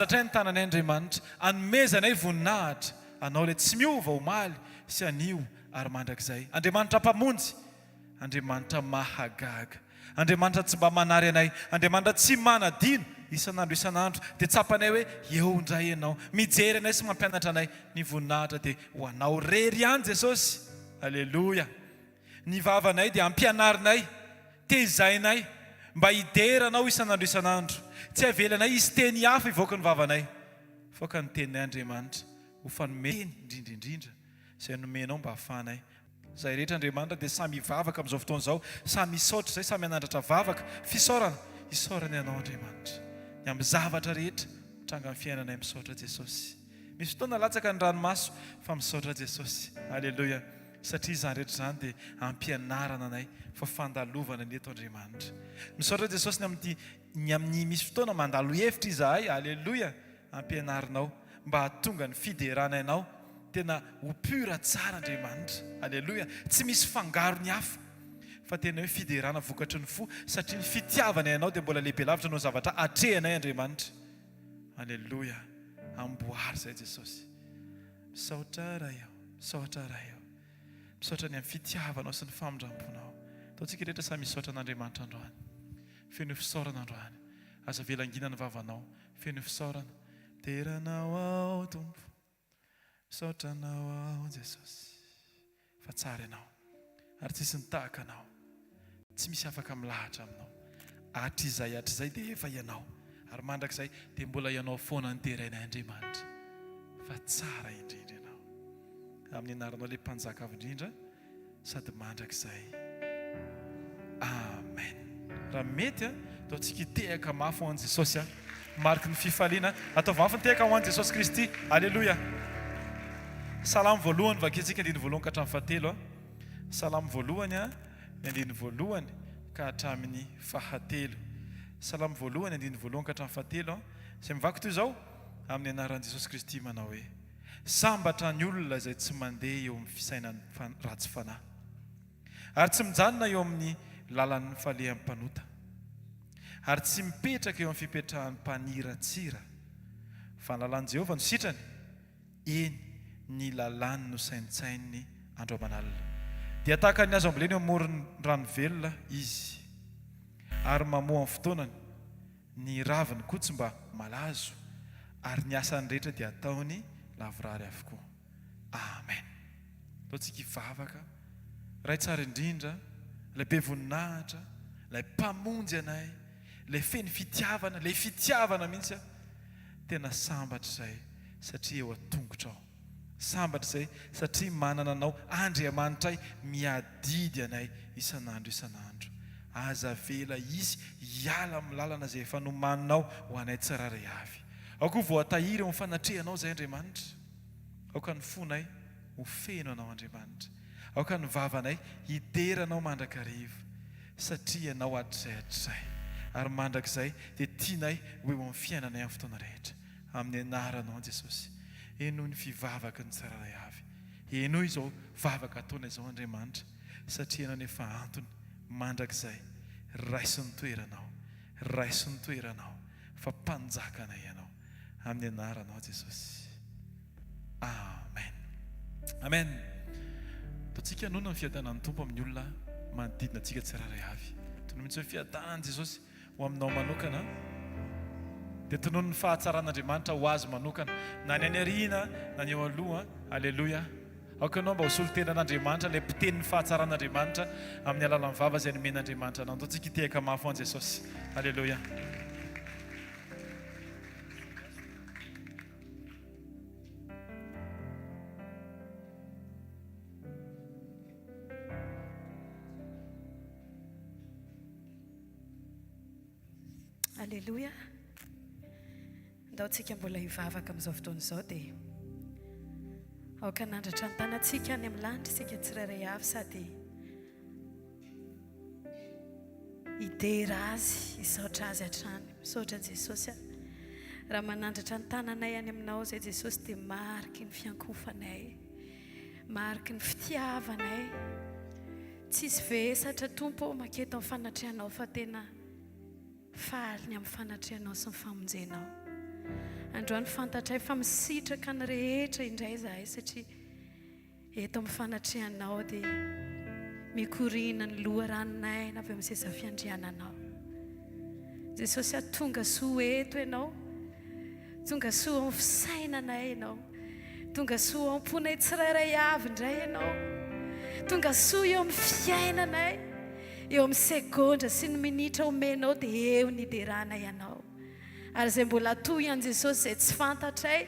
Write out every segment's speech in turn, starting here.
Satria ny tananay Andriamanitra, anomezanay voninahitra Anao ilay tsy miova omaly sy anio ary mandrakizay. Andriamanitra Mpamonjy, Andriamanitra mahagaga, Andriamanitra tsy mba manary anay, Andriamanitra tsy manadino, isan'andro isan'andro dia tsapanay hoe eo indray Ianao, mijery anay sy mampianatra anay, ny voninahitra dia ho Anao irery ihany Jesosy. Aleloia. Ny vavanay dia ampianarinay, tezainay, mba hidera Anao isan'andro isan'andro. Tsy avelanay hisy teny hafa hivoaka ny vavanay, fa aoka ny teninay Andriamanitra ho fanome Teny indrindra indrindra izay nomenao mba hahafahanay. Izahay rehetra Andriamanitra dia samy hivavaka amin'izao fotoana izao, samy hisaotra izay, samy hanandratra vavaka, fisaorana, isaorana Ianao Andriamanitra, ny amin'ny zavatra rehetra mitranga amin'ny fiainanay, misaotra Jesosy. Misy fotoana latsaka ny ranomaso fa misaotra Jesosy. Aleloia. Satria izany rehetra izany dia ampianarana anay fa fandalovana ny eto Andriamanitra. Misaotra Jesosy ny amin'ity ny amin'ny misy fotoana mandalo hevitra izahay, Aleloia, ampianarinao mba hahatonga ny fiderana anao tena ho pur tsara Andriamanitra. Aleloia, tsy misy fangarony hafa fa tena hoe fiderana vokatry ny fo satria ny fitiavanay anao dia mbola lehibe lavitra noho ny zavatra atrehanay Andriamanitra. Aleloia, amboary izay Jesosy. Misaotra Ray ô. Misaotra Ray ô. Misaotra ny amin'ny fitiavanao sy ny famindramponao. Ataontsika rehetra samy hisaotra an'Andriamanitra androany. Feno fisaorana androany. Aza avela hangina ny vavanao. Feno fisaorana. Midera Anao aho Tompo. Misaotra Anao aho Jesosy. Fa tsara Ianao. Ary tsisy ny tahaka Anao. Tsy misy afaka milahatra aminao. Hatrizay hatrizay dia efa Ianao. Ary mandrakizay dia mbola Ianao foana no derainay Andriamanitra. Fa tsara indrindra Ianao. Amin'ny anaranao ilay Mpanjaka avo indrindra sady mandrakizay. Amen. Raha mety a, ataontsika hitehaka mafy ho an'i Jesosy a. Mariky ny fifaliana. Ataovy mafy ny tehaka ho an'i Jesosy Kristy. Aleloia. Salamo voalohany vakintsika andininy voalohany ka hatramin'ny fahatelo a. Salamo voalohany a. ny andininy voalohany ka hatramin'ny fahatelo. Salamo voalohany, andininy voalohany ka hatramin'ny fahatelo, izay mivaky toy izao, Amin'ny anaran'i Jesosy Kristy manao hoe, Sambatra ny olona izay tsy mandeha eo amin'ny fisainan'ny ratsy fanahy, ary tsy mijanona eo amin'ny lalan'ny falehan'ny mpanota, ary tsy mipetraka eo amin'ny fipetrahan'ny mpaniratsira, fa ny lalàn'i Jehovah no sitrany, Eny, ny lalàny no saintsaininy andro aman'alina. Dia tahaka ny hazo ambolena eo amoron'ny rano velona izy, ary mamoa amin'ny fotoanany, ny raviny koa tsy mba malazo, ary ny asany rehetra dia ataony lavorary avokoa. Amen. Ataontsika hivavaka. Ray tsara indrindra, ilay be voninahitra, ilay Mpamonjy anay, ilay feno fitiavana, ilay fitiavana mihitsy an! Tena sambatra izahay satria eo an-tongotrao. Sambatra izahay satria manana Anao Andriamanitray miadidy anay isan'andro isan'andro. Aza avela hisy hiala amin'ny lalana izay efa nomaninao ho anay tsirairay avy. Aoka ho voatahiry eo amin'ny fanatrehanao izahay Andriamanitra. Aoka ny fonay ho feno Anao Andriamanitra. Aoka ny vavanay hidera Anao mandrakariva, satria Ianao hatrizay hatrizay ary mandrakizay dia tianay ho eo amin'ny fiainanay amin'ny fotoana rehetra. Amin'ny Anaranao Jesosy, henoy ny fivavaky ny tsirairay avy. Henoy izao vavaka ataonay izao Andriamanitra, satria Ianao no efa antony mandrakizay. Raiso ny toeranao, raiso ny toeranao, fa Mpanjakanay Ianao. Amin'ny Anaranao Jesosy. Amen. Amen. Ataontsika hanona ny fiadanan'ny Tompo amin'ny olona manodidina antsika tsirairay avy. Tonony mihitsy hoe fiadanan'i Jesosy ho aminao manokana. Dia tonony ny fahatsaran'Andriamanitra ho azy manokana. Na ny any aoriana na ny eo aloha. Aleloia. Aoka ianao mba ho solontenan'Andriamanitra, ilay mpiteny ny fahatsaran'Andriamanitra amin'ny alalan'ny vava izay nomen'Andriamanitra anao. Ataontsika hitehaka mafy ho an'i Jesosy. Aleloia. Aleloia. Ndao tsika mbola hivavaka amin'izao fotoana izao dia aoka hanandratra ny tanantsika any amin'ny lanitra isika tsirairay avy sady Hidera Azy, hisaotra Azy hatrany. Misaotra Jesosy a. Raha manandratra ny tananay any aminao izay Jesosy dia mariky ny fiankohofanay, mariky ny fitiavanay. Tsisy vesatra Tompo ô maketo amin'ny fanatrehanao fa tena faly ny amin'ny fanatrehanao sy ny famonjenao. Androany fantatray fa misitraka ny rehetra indray izahay satria eto amin'ny fanatrehanao dia mikoriana ny loharanon'aina avy amin'ny seza fiandriananao. Jesosy a, tonga soa eto ianao. Tonga soa ao amin'ny fisainanay ianao. Tonga soa ao am-ponay tsirairay avy indray ianao. Tonga soa eo amin'ny fiainanay. Eo amin'ny segondra sy ny minitra omenao dia eo ny hideranay anao. Ary izay mbola toy an'i Jesosy izay tsy fantatray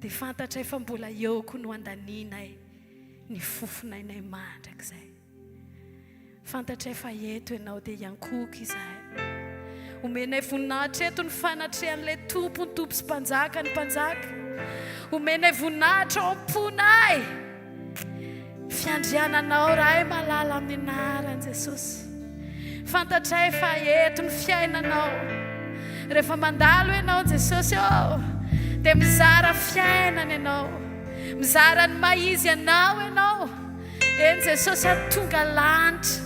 dia fantatray fa mbola eo koa no andanianay ny fofonainay mandrakizay. Fantatray fa eto Ianao dia hiankohoka izahay. Omenay voninahitra eto ny fanatrehan'ilay Tompo, ny Tompo sy Mpanjaka ny mpanjaka. Omenay voninahitra ao am-ponay. Fiandriananao Ray malala amin'ny anaran'i Jesosy. Fantatray fa eto ny fiainanao. Rehefa mandalo Ianao Jesosy ô, dia mizara fiainana Ianao. Mizara ny maha izy Anao Ianao. Eny Jesosy a, tonga lanitra,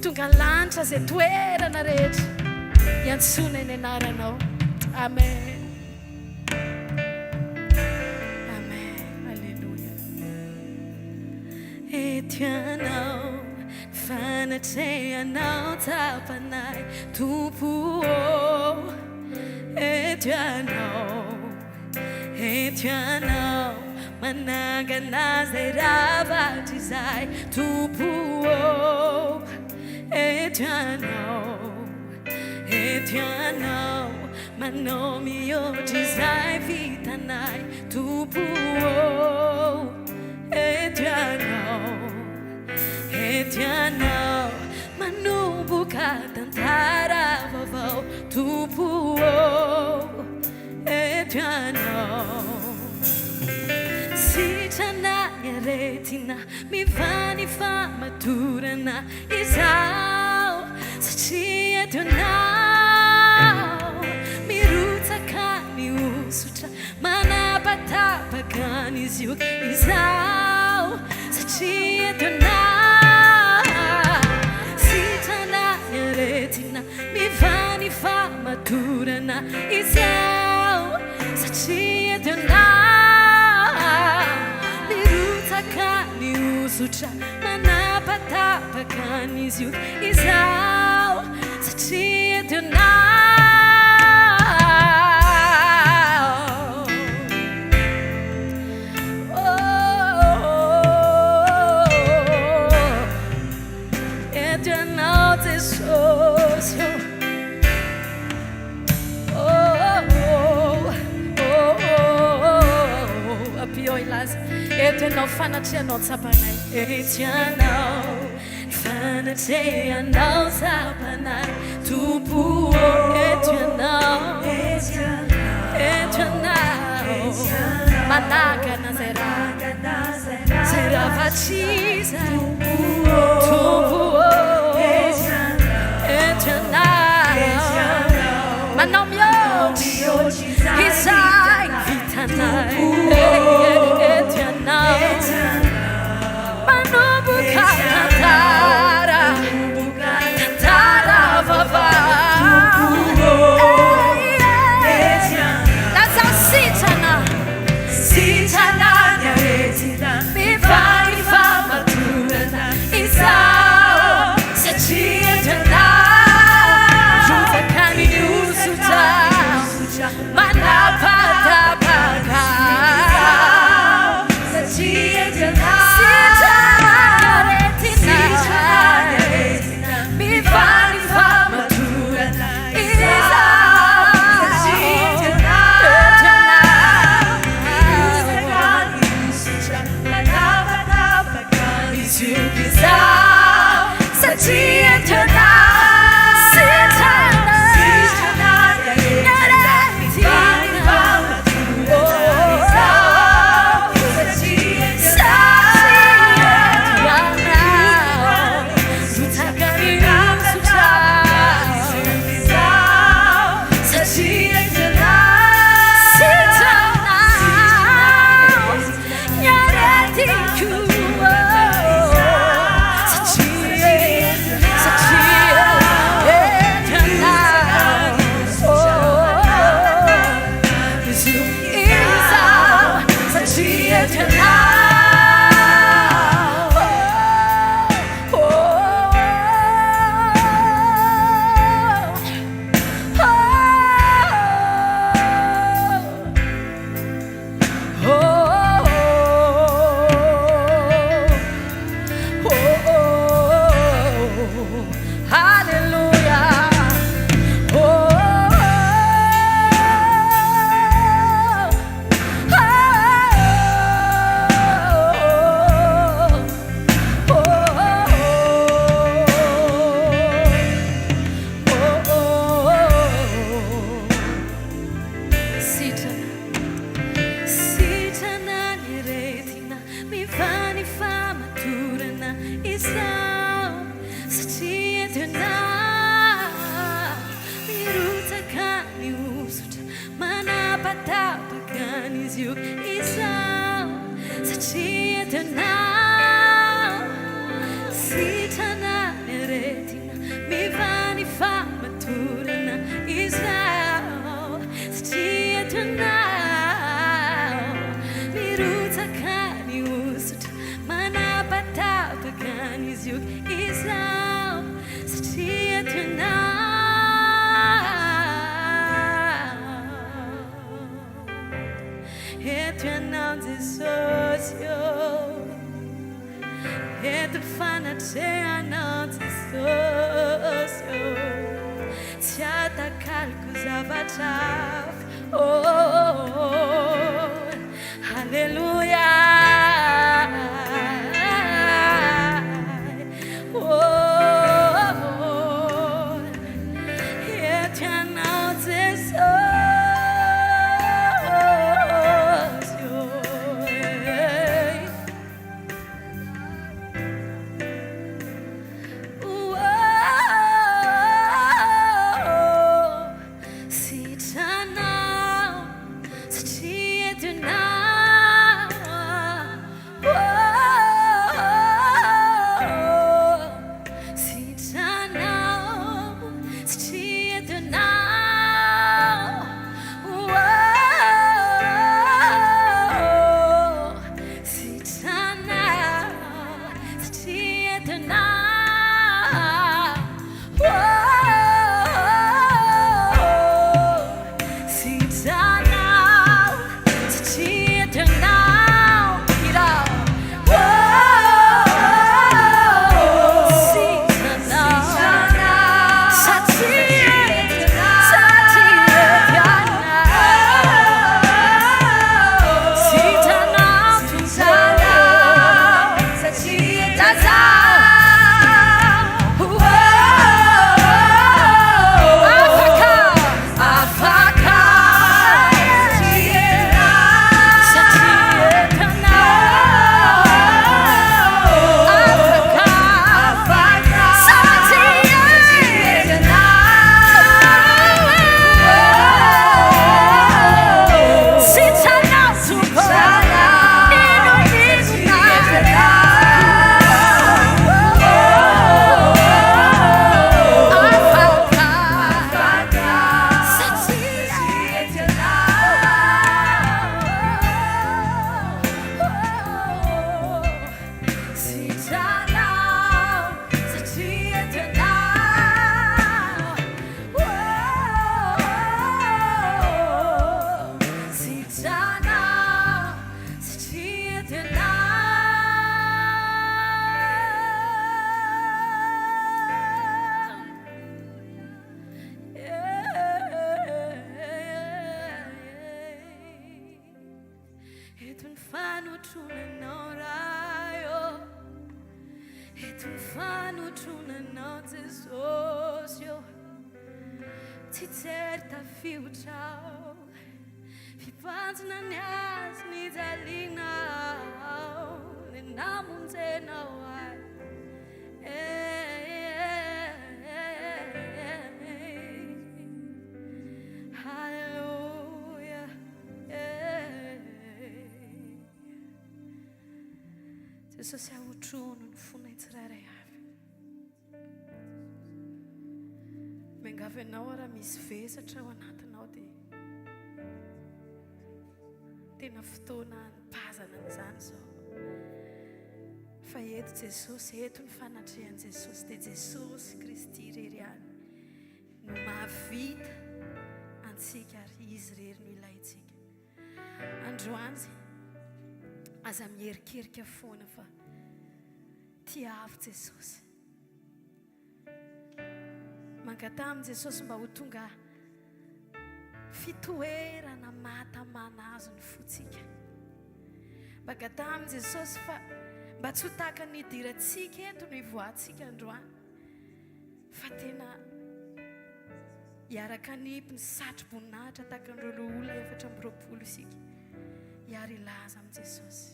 tonga lanitra izay toerana rehetra iantsoana ny anaranao. Amen. Amen. Alléluia. Eto ianao, fanatrehanao tsapanay, Tompo ô. Eto ianao. Ento Ianao manangana izay rava hatrizay Tompo ô. Ento Ianao, ento Ianao manao mihoatra izay vitanay Tompo ô. Ento Ianao, ento Ianao manomboka tantara vaovao Tompo ô. Eto ianao. Sitrana ny aretina, mivaha ny famatorana izao satria eto ianao. Mirotsaka ny hosotra, manapatapaka ny zioga izao satria eto ianao. Sitrana ny aretina. Mivaha ny famatorana izao satria eto ianao. Mirotsaka ny hosotra manapatapaka ny zioga izao satria eto ianao. Oh. Eto ianao Jesosy ô oh, oh, oh, oh, oh. Ampio hilaza eto ianao fanatrehanao tsapanay. Eto ianao fanatrehanao tsapanay Tompo ô. Eto ianao, eto ianao manakana izay raha Zay rava tsy izay Tompo ô Eto ianao Manao mihoatra izay vitanay Eto ianao Manomboka tantara Tantara vaovao Lazao sitrana Sitrana ny aretina, mivaha ny famatorana izao. Satria eto ianao. Oh, oh, oh, oh, oh, oh, oh, hallelujah. Oh, oh, oh, oh, oh. Sitrana, sitrana ny aretina, mivaha ny famatorana izao, satria eto ianao. Mirotsaka ny hosotra, manapatapaka ny zioga izao, satria eto ianao. Sitrana ny aretina, mivaha ny famatorana izao, satria eto ianao. Mirotsaka ny hosotra, manapatapaka ny zioga izao, satria eto ianao. Eto ianao Jesosy ô. Eto ny fanatrehanao Jesosy ô. Tsy atakaloko zavatra hafa ô. Haleloia. Oh, eto ianao Jesosy ô. Oh, sitranao satria eto ianao. Oh, sitranao satria eto ianao. Oh, sitranao satria eto ianao. Oh, sitranao satria eto ianao. Hirao. Oh, sitranao satria satria eto ianao. Sitranao satria eto ianao. Afaka, afaka, satria eto ianao. Afaka, afaka, satria eto ianao. Sitranao Tompo, ino ino Afaka, satria eto ianao. Sitranao satria eto ianao. Oh, sitranao satria eto ianao. Eto ny fanotronanao Ray ô, eto ny fanotronanao Jesosy ô, tsy jery tafiotra aho, fibanjina ny azy nijaliana aho, ny namonjenao ahy. Hallelujah. Jesosy ahotrono ny fonay tsirairay avy. Miangavy anao raha misy vesatra ao anatinao dia Tena fotoana hanipazana an'izany izao. Fa eto Jesosy, eto ny fanatrehan'i Jesosy, dia Jesosy Kristy irery ihany no mahavita antsika ary Izy irery no ilaintsika. Androany, aza miherikerika foana fa tiavo Jesosy. Mangataha amin'i Jesosy mba ho tonga fitoerana mahatamana azy ny fontsika. Mangataha amin'i Jesosy fa mba tsy ho tahaka ny nidirantsika eto no hivoahantsika androany. Fa tena hiaraka hanipy ny satro-boninahitra tahaka an'ireo loholona 24 isika. Hiary hilaza amin'i Jesosy.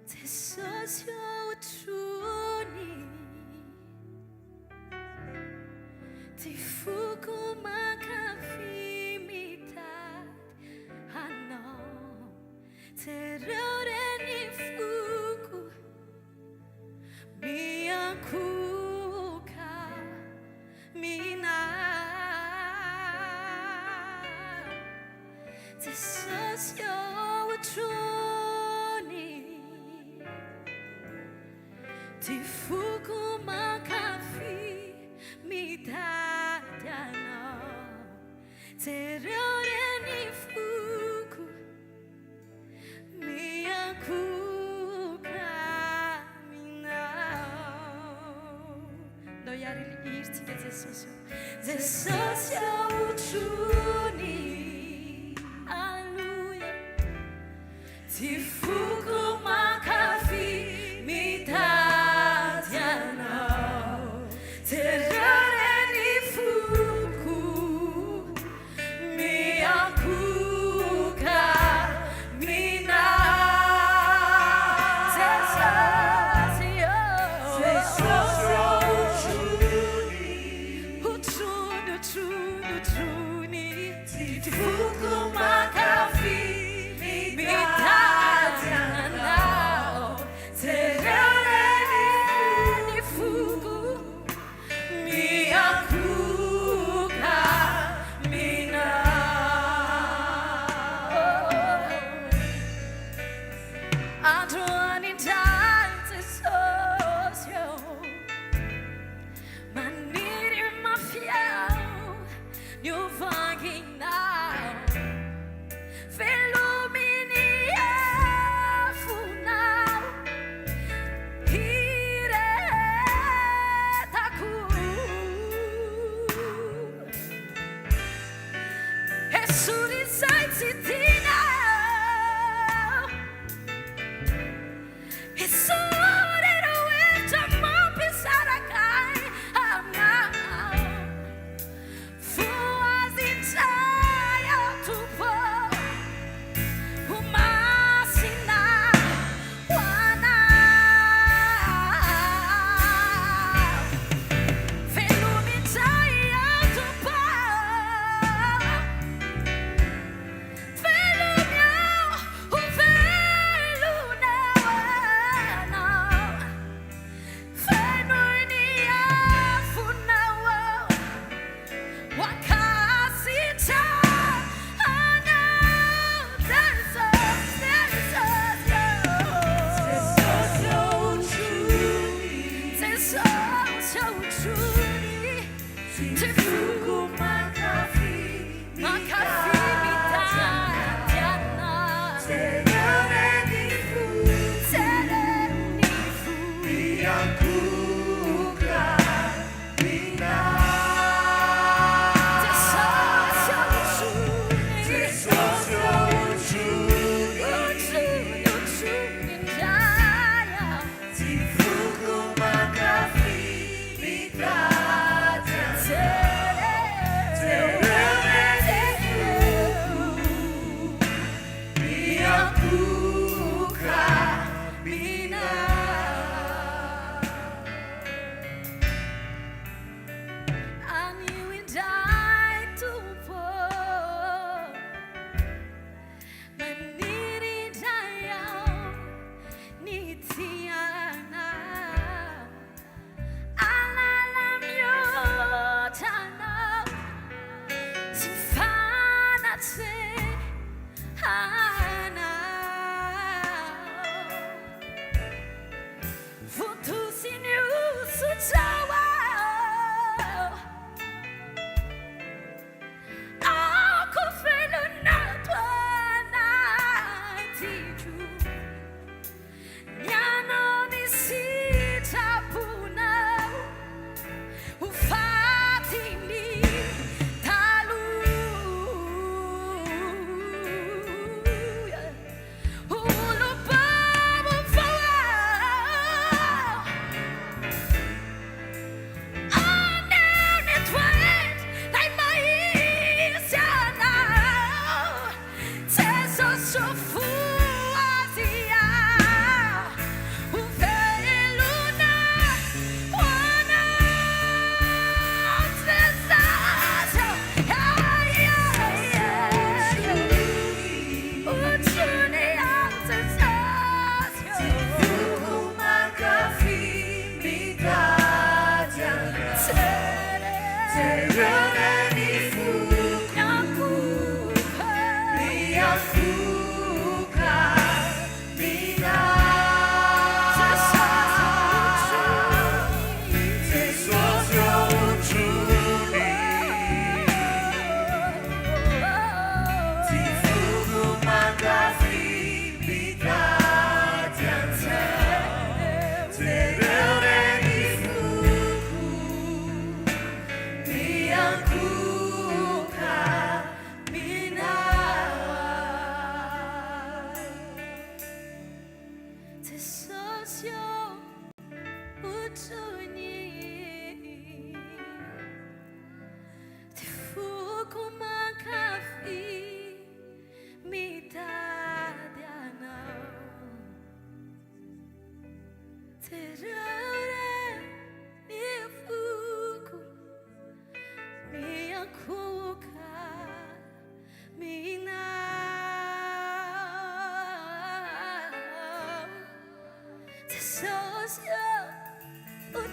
Jesosy otrony Ty foko mankafy mitady anao Jereo re ny foko miankohoka Minà Jesosy ô otrony Ty foko mankafy mitady anao Jereo re ny foko Miankohoka aminao. Ndao hiary hirintsika Jesosy ô. Jesosy ô otrony. Aleloia. Ty foko mankafy mitady anao. Jereo re ny foko. Miankohoka aminao Jesosy ô Jesosy ô Otrony, otrony, otrony Ty foko mankafy mitady anao Jereo re ny foko Miankohoka aminao. Androany indray Jesosy ô, maniry mafy aho ny ho vanginao. Velomy ny afonao hirehetako. Esory izay tsy tianao. Esory ireo hevitra mampisaraka ahy aminao. Voazy indray aho Tompo Ho masina ho Anao Velomy indray aho Tompo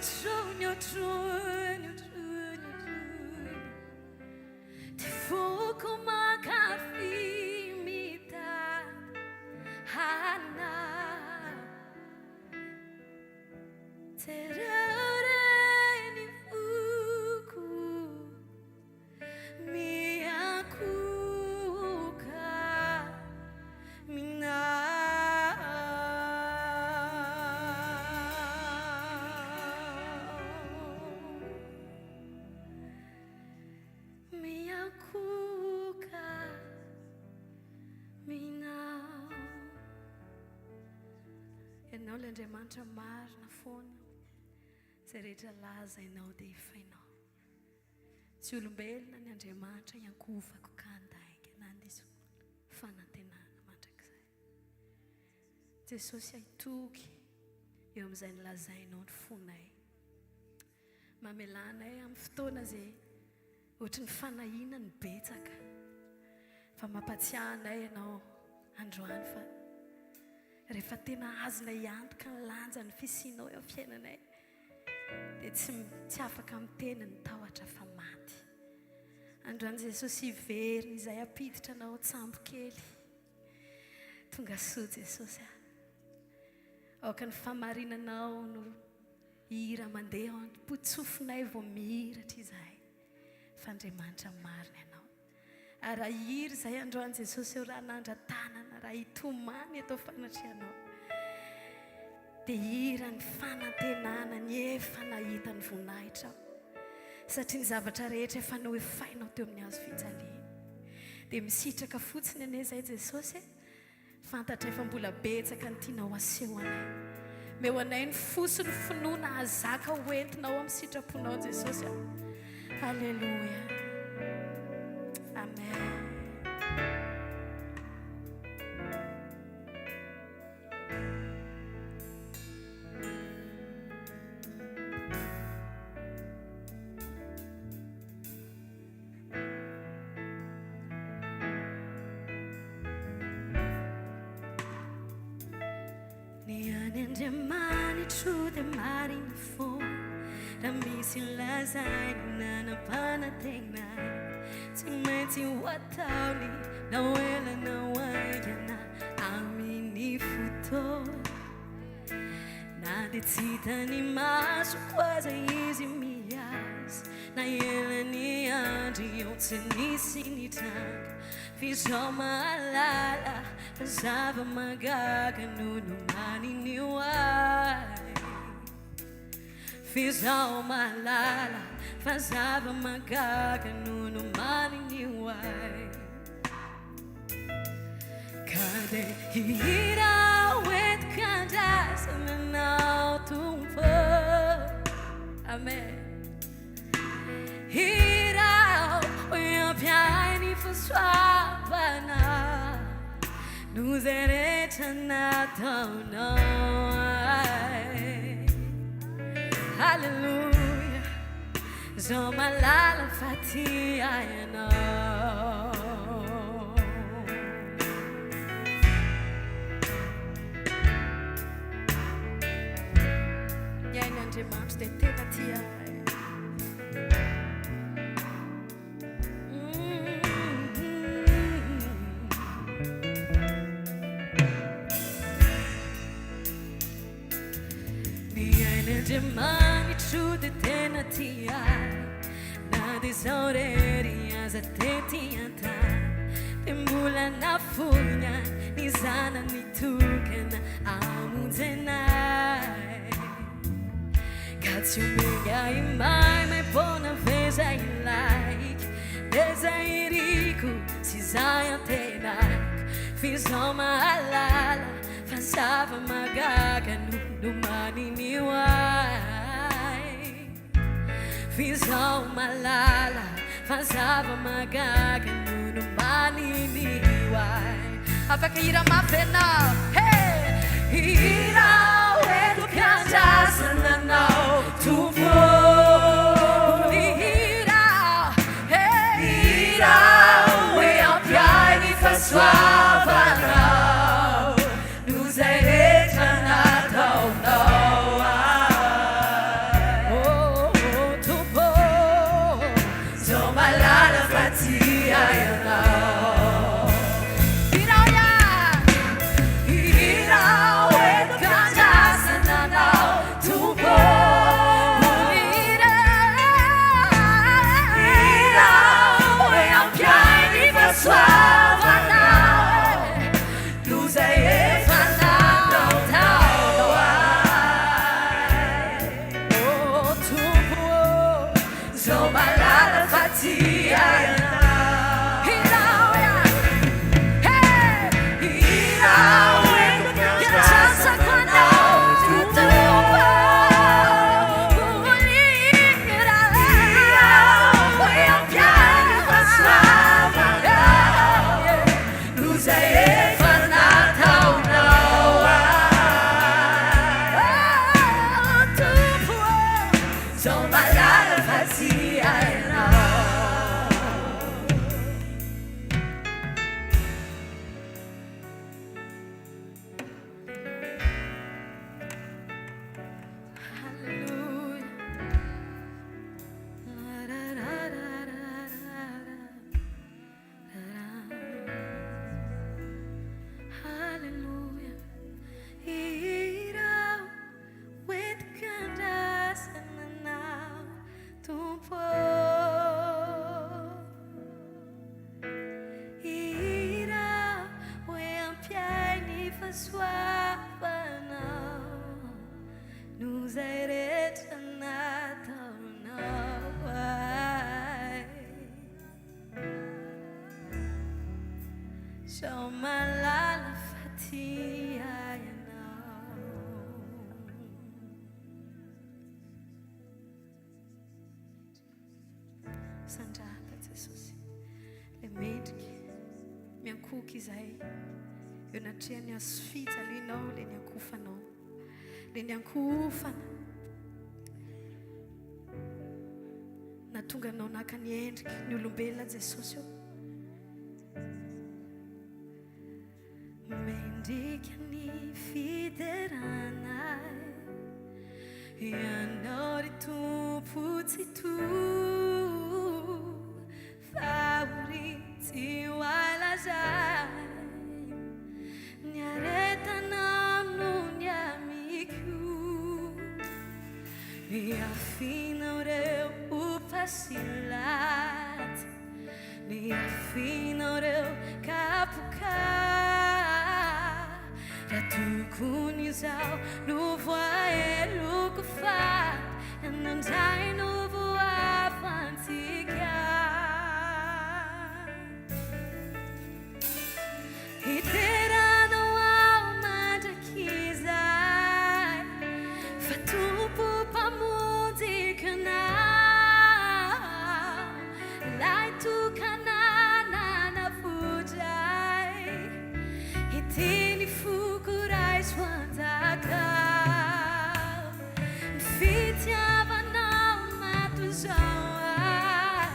Otrony, otrony, otrony, otrony. Ty foko mankafy mitady anao. Jereo re ny foko miankohoka aminao. Miankohoka aminao. Ianao ilay Andriamanitra marina foana. Izay rehetra lazainao dia efainao. Tsy olombelona ny Andriamanitra iankohofako ka handainga na handiso fanantenana mandrakizay. Jesosy hitoky eo amin'izay nolazainao ny fonay. Mamelà anay amin'ny fotoana izay ohatry ny fanahiana no betsaka. Fa mampatsiahy anay ianao androany fa rehefa tena azonay antoka ny lanjan'ny fisianao eo amin'ny fiainanay dia tsy tsy afaka miteny ny tahotra fa maty. Androany Jesosy hiverina izay hampiditra anao an-tsambo kely. Tonga soa Jesosy a. Aoka ny fahamarinanao no Hira mandeha ao am-potsofinay vao mihiratra izahay fa Andriamanitra marina Ianao. Ary raha hihira izahay androany Jesosy eo raha hanandra-tanana, raha hitomany eto fanatrehanao, dia hira ny fanantenana ny efa nahita ny voninahitrao. Satria ny zavatra rehetra efa noefainao teo amin'ny hazo fijaliana. Dia misitraka fotsiny anie izahay Jesosy e. Fantatray fa mbola betsaka ny tianao aseho anay. Meo anay ny fo sy ny finoana hahazaka ho entinao amin'ny sitraponao Jesosy a. Alléluia. Amen. Ny any Andriamanitro dia marina foana Raha misy lazainy na nampanantenainy Tsy maintsy ho ataony na ho ela na ho haingana Amin'ny fotoana Na dia tsy hitan'ny masoko aza izy miasa Na ela niandry eo tsy nisy nitranga F'izao mahalala fa zava-mahagaga no nomaniny ho ahy F'izao mahalala fa zava-mahagaga no nomaniny ho ahy Ka dia hihira hoentiko andrasana anao Tompo. Amen. Hira hoampy ahy ny fahasoavana noho izay rehetra nataonao ahy. Haleloia. Zao malala fa tia ianao. Ny ainy Andriamanitra dia tena tia ahy. Ny ain'Andriamanitro dia tena tia ahy Na dia izaho irery aza tety an-tany Dia mbola nafoiny ahy ny zanany tokana hamonjy anay Ka tsy omeny ahy maimaim-poana ve izay ilaiko Dia izay iriko sy izay antenaiko F'izaho mahalala Fa zava-mahagaga no nomaniny ho ahy F'izaho mahalala fa zava-mahagaga no nomaniny ho ahy Afaka hira mafy ianao, hey! Hira hoentiko andrasana anao Tompo Hira, hey! Hira hoe ampy ahy ny fahasoavanao Noho izay rehetra nataonao ahy. Zaho mahalala fa tia ianao. Sandrata Jesosy, le mendrika miankohoka izahay eo anatrehan'ny hazo fijalianao, le niankohofanao, le niankohofana. Nahatonga anao naka ny endriky ny olombelona Jesosy ô. Mendrika ny fiderana Ianao ry Tompo Tsitoha Fahoriana tsy ho ahy lazaina Ny aretanao no niamiko Niafinao reo opa sy latsa Niafinao reo kapoka Raha tokony izaho no voaheloko Fa ianao indray no voafantsika Hidera Anao aho mandrakizay, fa Tompo Mpamonjiko Ianao, Ilay tokana nanavotra ahy, Ity ny foko raiso hanjaka, Ny fitiavanao mahatozao ahy.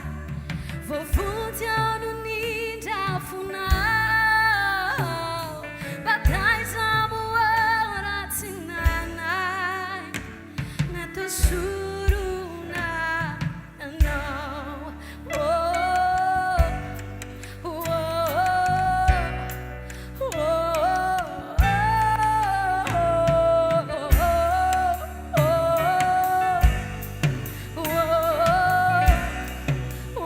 Voavonjy aho no nindrafonao Mba taiza moa aho raha tsy nanaiky Natao sorona anao Oh oh oh oh oh oh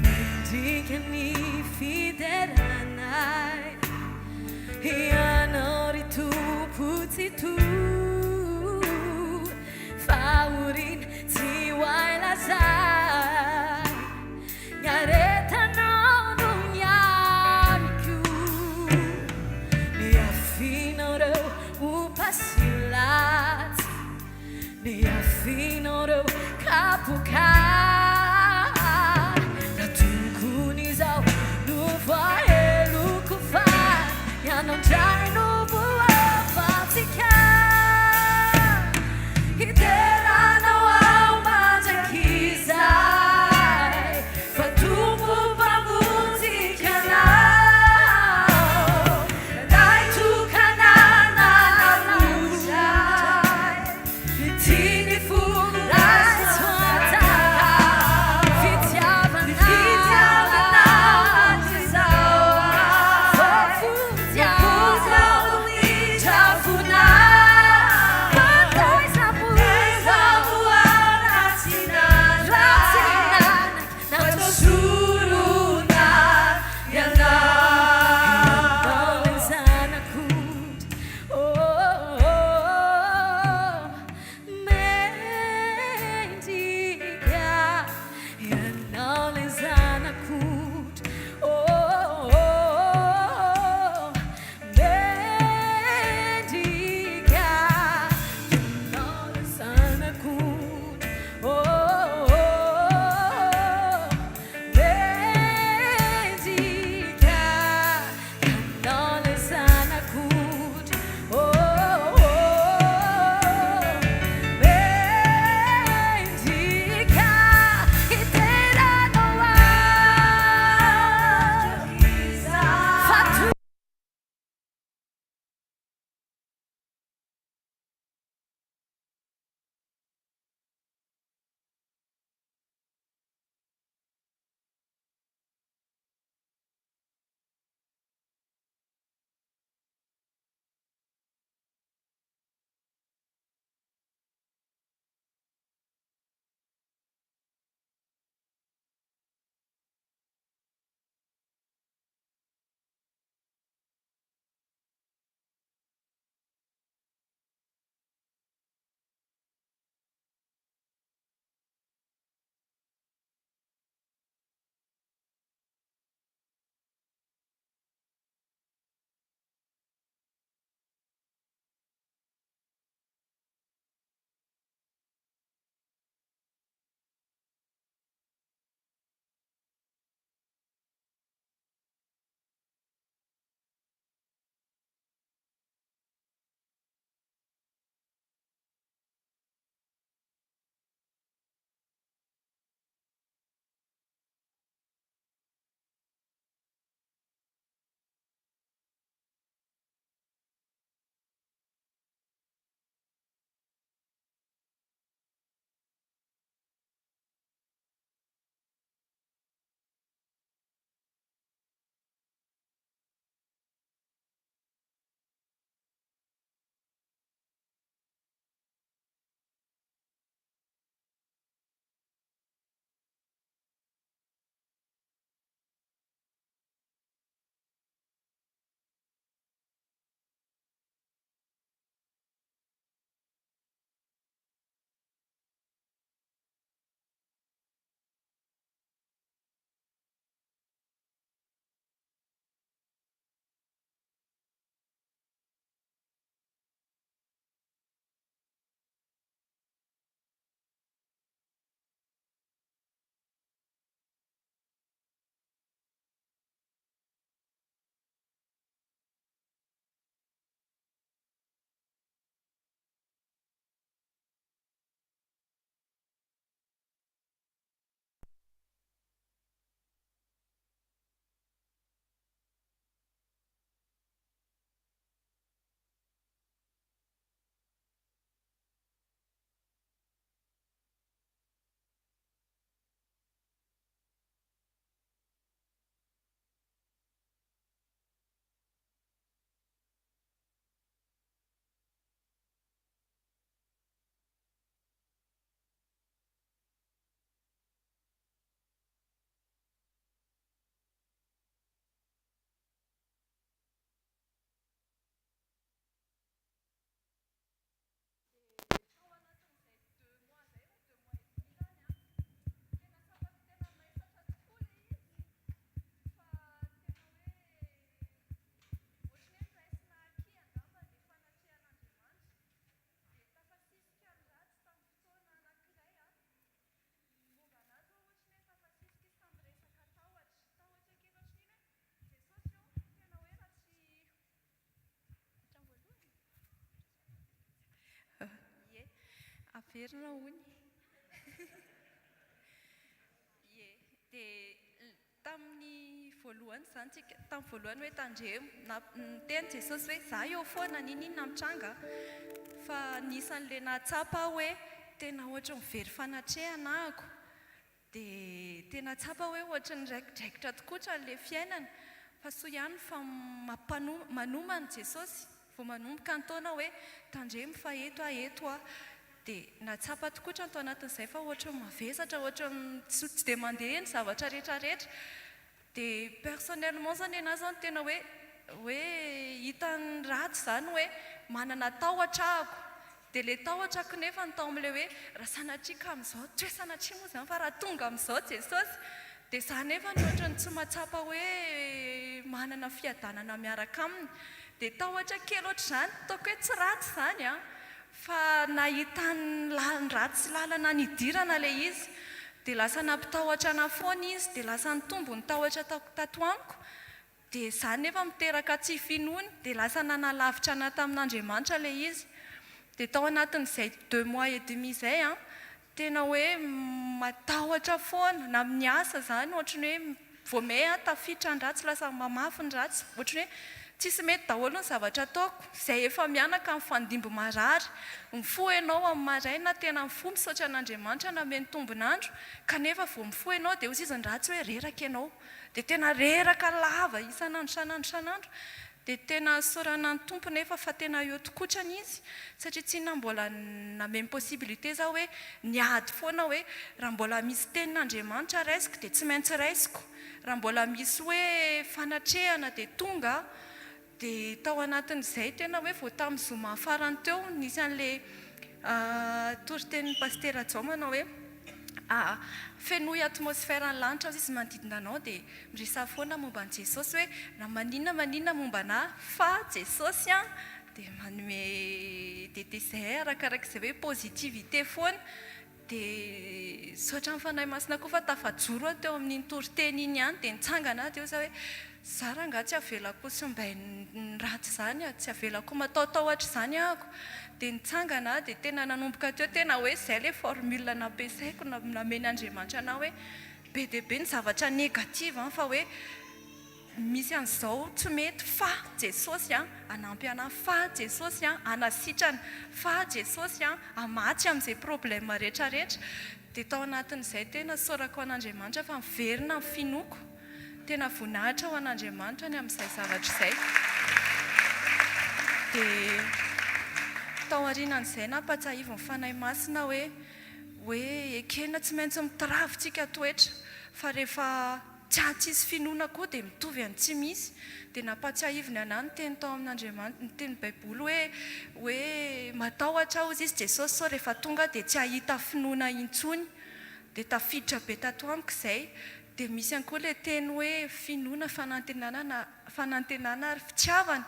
Mendrika ny fideranay Ianao ry Tompo Tsitoha Fahoriana tsy ho hay lazaina Ny aretanao no niamiko Niafinao reo ompa sy latsa Niafinao reo kapoka Raha tokony izaho no voaheloko Fa ianao indray no voafantsika Hidera anao aho mandrakizay Fa Tompo Mpamonjiko Ianao Ray tokana nanavotra ahy Ity ny foko raiso an-tanana. Averina hono. Ie, dia tamin'ny voalohany izany tsika, tamin'ny voalohany hoe tandremo, na niteny Jesosy hoe za eo foana n'inon'inona mitranga, fa anisan'ilay nahatsapa aho hoe tena ohatry ny very fanatrehana ahako, Dia tena tsapa hoe ohatry ny raikidraikitra tokoa ilay fiainana, fa soa ihany fa mampano manomana Jesosy vao manomboka ny taona hoe tandremo fa eto aho eto aho. Dia nahatsapa tokoa tao anatin'izay fa ohatry ny mavesatra, ohatry ny tsy dia mandeha ny zavatra rehetra rehetra. Dia personnellement zany ianah zany tena hoe hoe hitan'ny ratsy zany hoe manana tahotra ahako dia le tahotra ako nefa ny tao amin'ilay hoe raha sanatria ka amin'izao tsy hoe sanatria moa zany fa raha tonga amin'izao Jesosy dia za nefa ny ohatran'ny tsy mahatsapa hoe manana fiadanana miaraka aminy dia tahotra kely ohatr'izany ataoko hoe tsy ratsy izany an Fa nahitany lalan-dratsy lalana nidirana ilay izy, dia lasa nampitahotra anah foana izy, dia lasa nitombo ny tahotra tato amiko, dia izany nefa miteraka tsy finoana, dia lasa nanalavitra anah tamin'Andriamanitra ilay izy. Dia tao anatin'izay deux mois et demi izay an, Tena hoe matahotra foana, na amin'ny asa izany ohatry ny hoe vao may aho tafiditra ny ratsy lasa mamafy ny ratsy, ohatry ny hoe tsisy mety daholo ny zavatra ataoko, izay efa mianaka mifandimby marary, mifoha ianao amin'ny maraina tena mifoha misaotra an'Andriamanitra nameno tombon'andro kanefa vao mifoha ianao dia hoy izy ny ratsy hoe reraka ianao, dia tena reraka lava isan'andro isan'andro isan'andro, Dia tena isaorana ny Tompo nefa fa tena eo tokotrany Izy satria tsy inona mbola nameno possibilité za hoe niady foana hoe raha mbola misy tenin'Andriamanitra raisiko dia tsy maintsy raisiko, raha mbola misy hoe fanatrehana dia tonga aho, dia tao anatin'izay tena hoe vao tamin'ny zoma farany teo nisy an'ilay Toritenin'i Pasitera Jao manao hoe, Fenoy atmosphère ny lanitra hozy izy manodidina anao dia miresaha foana momba an'i Jesosy hoe na maninona maninona momba anà fa Jesosy an! dia manome dia dia izay arakarak'izay hoe positivité foana Dia misaotra ny Fanahy Masina koa fa tafajoro aho teo amin'iny toriteny iny ihany dia nitsangana aho dia hoy za hoe za rangahy tsy avelako ho simbain'ny ratsy izany a, tsy avelako ho mataotahotra izany ahako. Dia nitsangana aho dia tena nanomboka teo tena hoe izay ilay formule nampiasaiko namen'Andriamanitra anah hoe be dia be ny zavatra négative an fa hoe Misy an'izao tsy mety fa Jesosy an hanampy anah fa Jesosy an hanasitrana fa Jesosy an hamatsy amin'izay problème rehetra rehetra dia tao anatin'izay tena isaorako an'Andriamanitra fa miverina ny finoako tena voninahitra ho an'Andriamanitra ny amin'izay zavatra izay dia tao aorianan'izay nampatsiahivin'ny Fanahy Masina hoe hoe ekena tsy maintsy mitiravy tsika toetra fa rehefa Tsy tsisy finoana koa dia mitovy any tsy misy. Dia nampatsiahiviny anah ny teny tao amin'Andriamanitra, ny teny baiboly hoe hoe matahotra aho hozy izy Jesosy sao rehefa tonga aho dia tsy hahita finoana intsony. Dia tafiditra be tato amiko izay. Dia misy ihany koa ilay teny hoe finoana, fanantenana na fanantenana ary fitiavana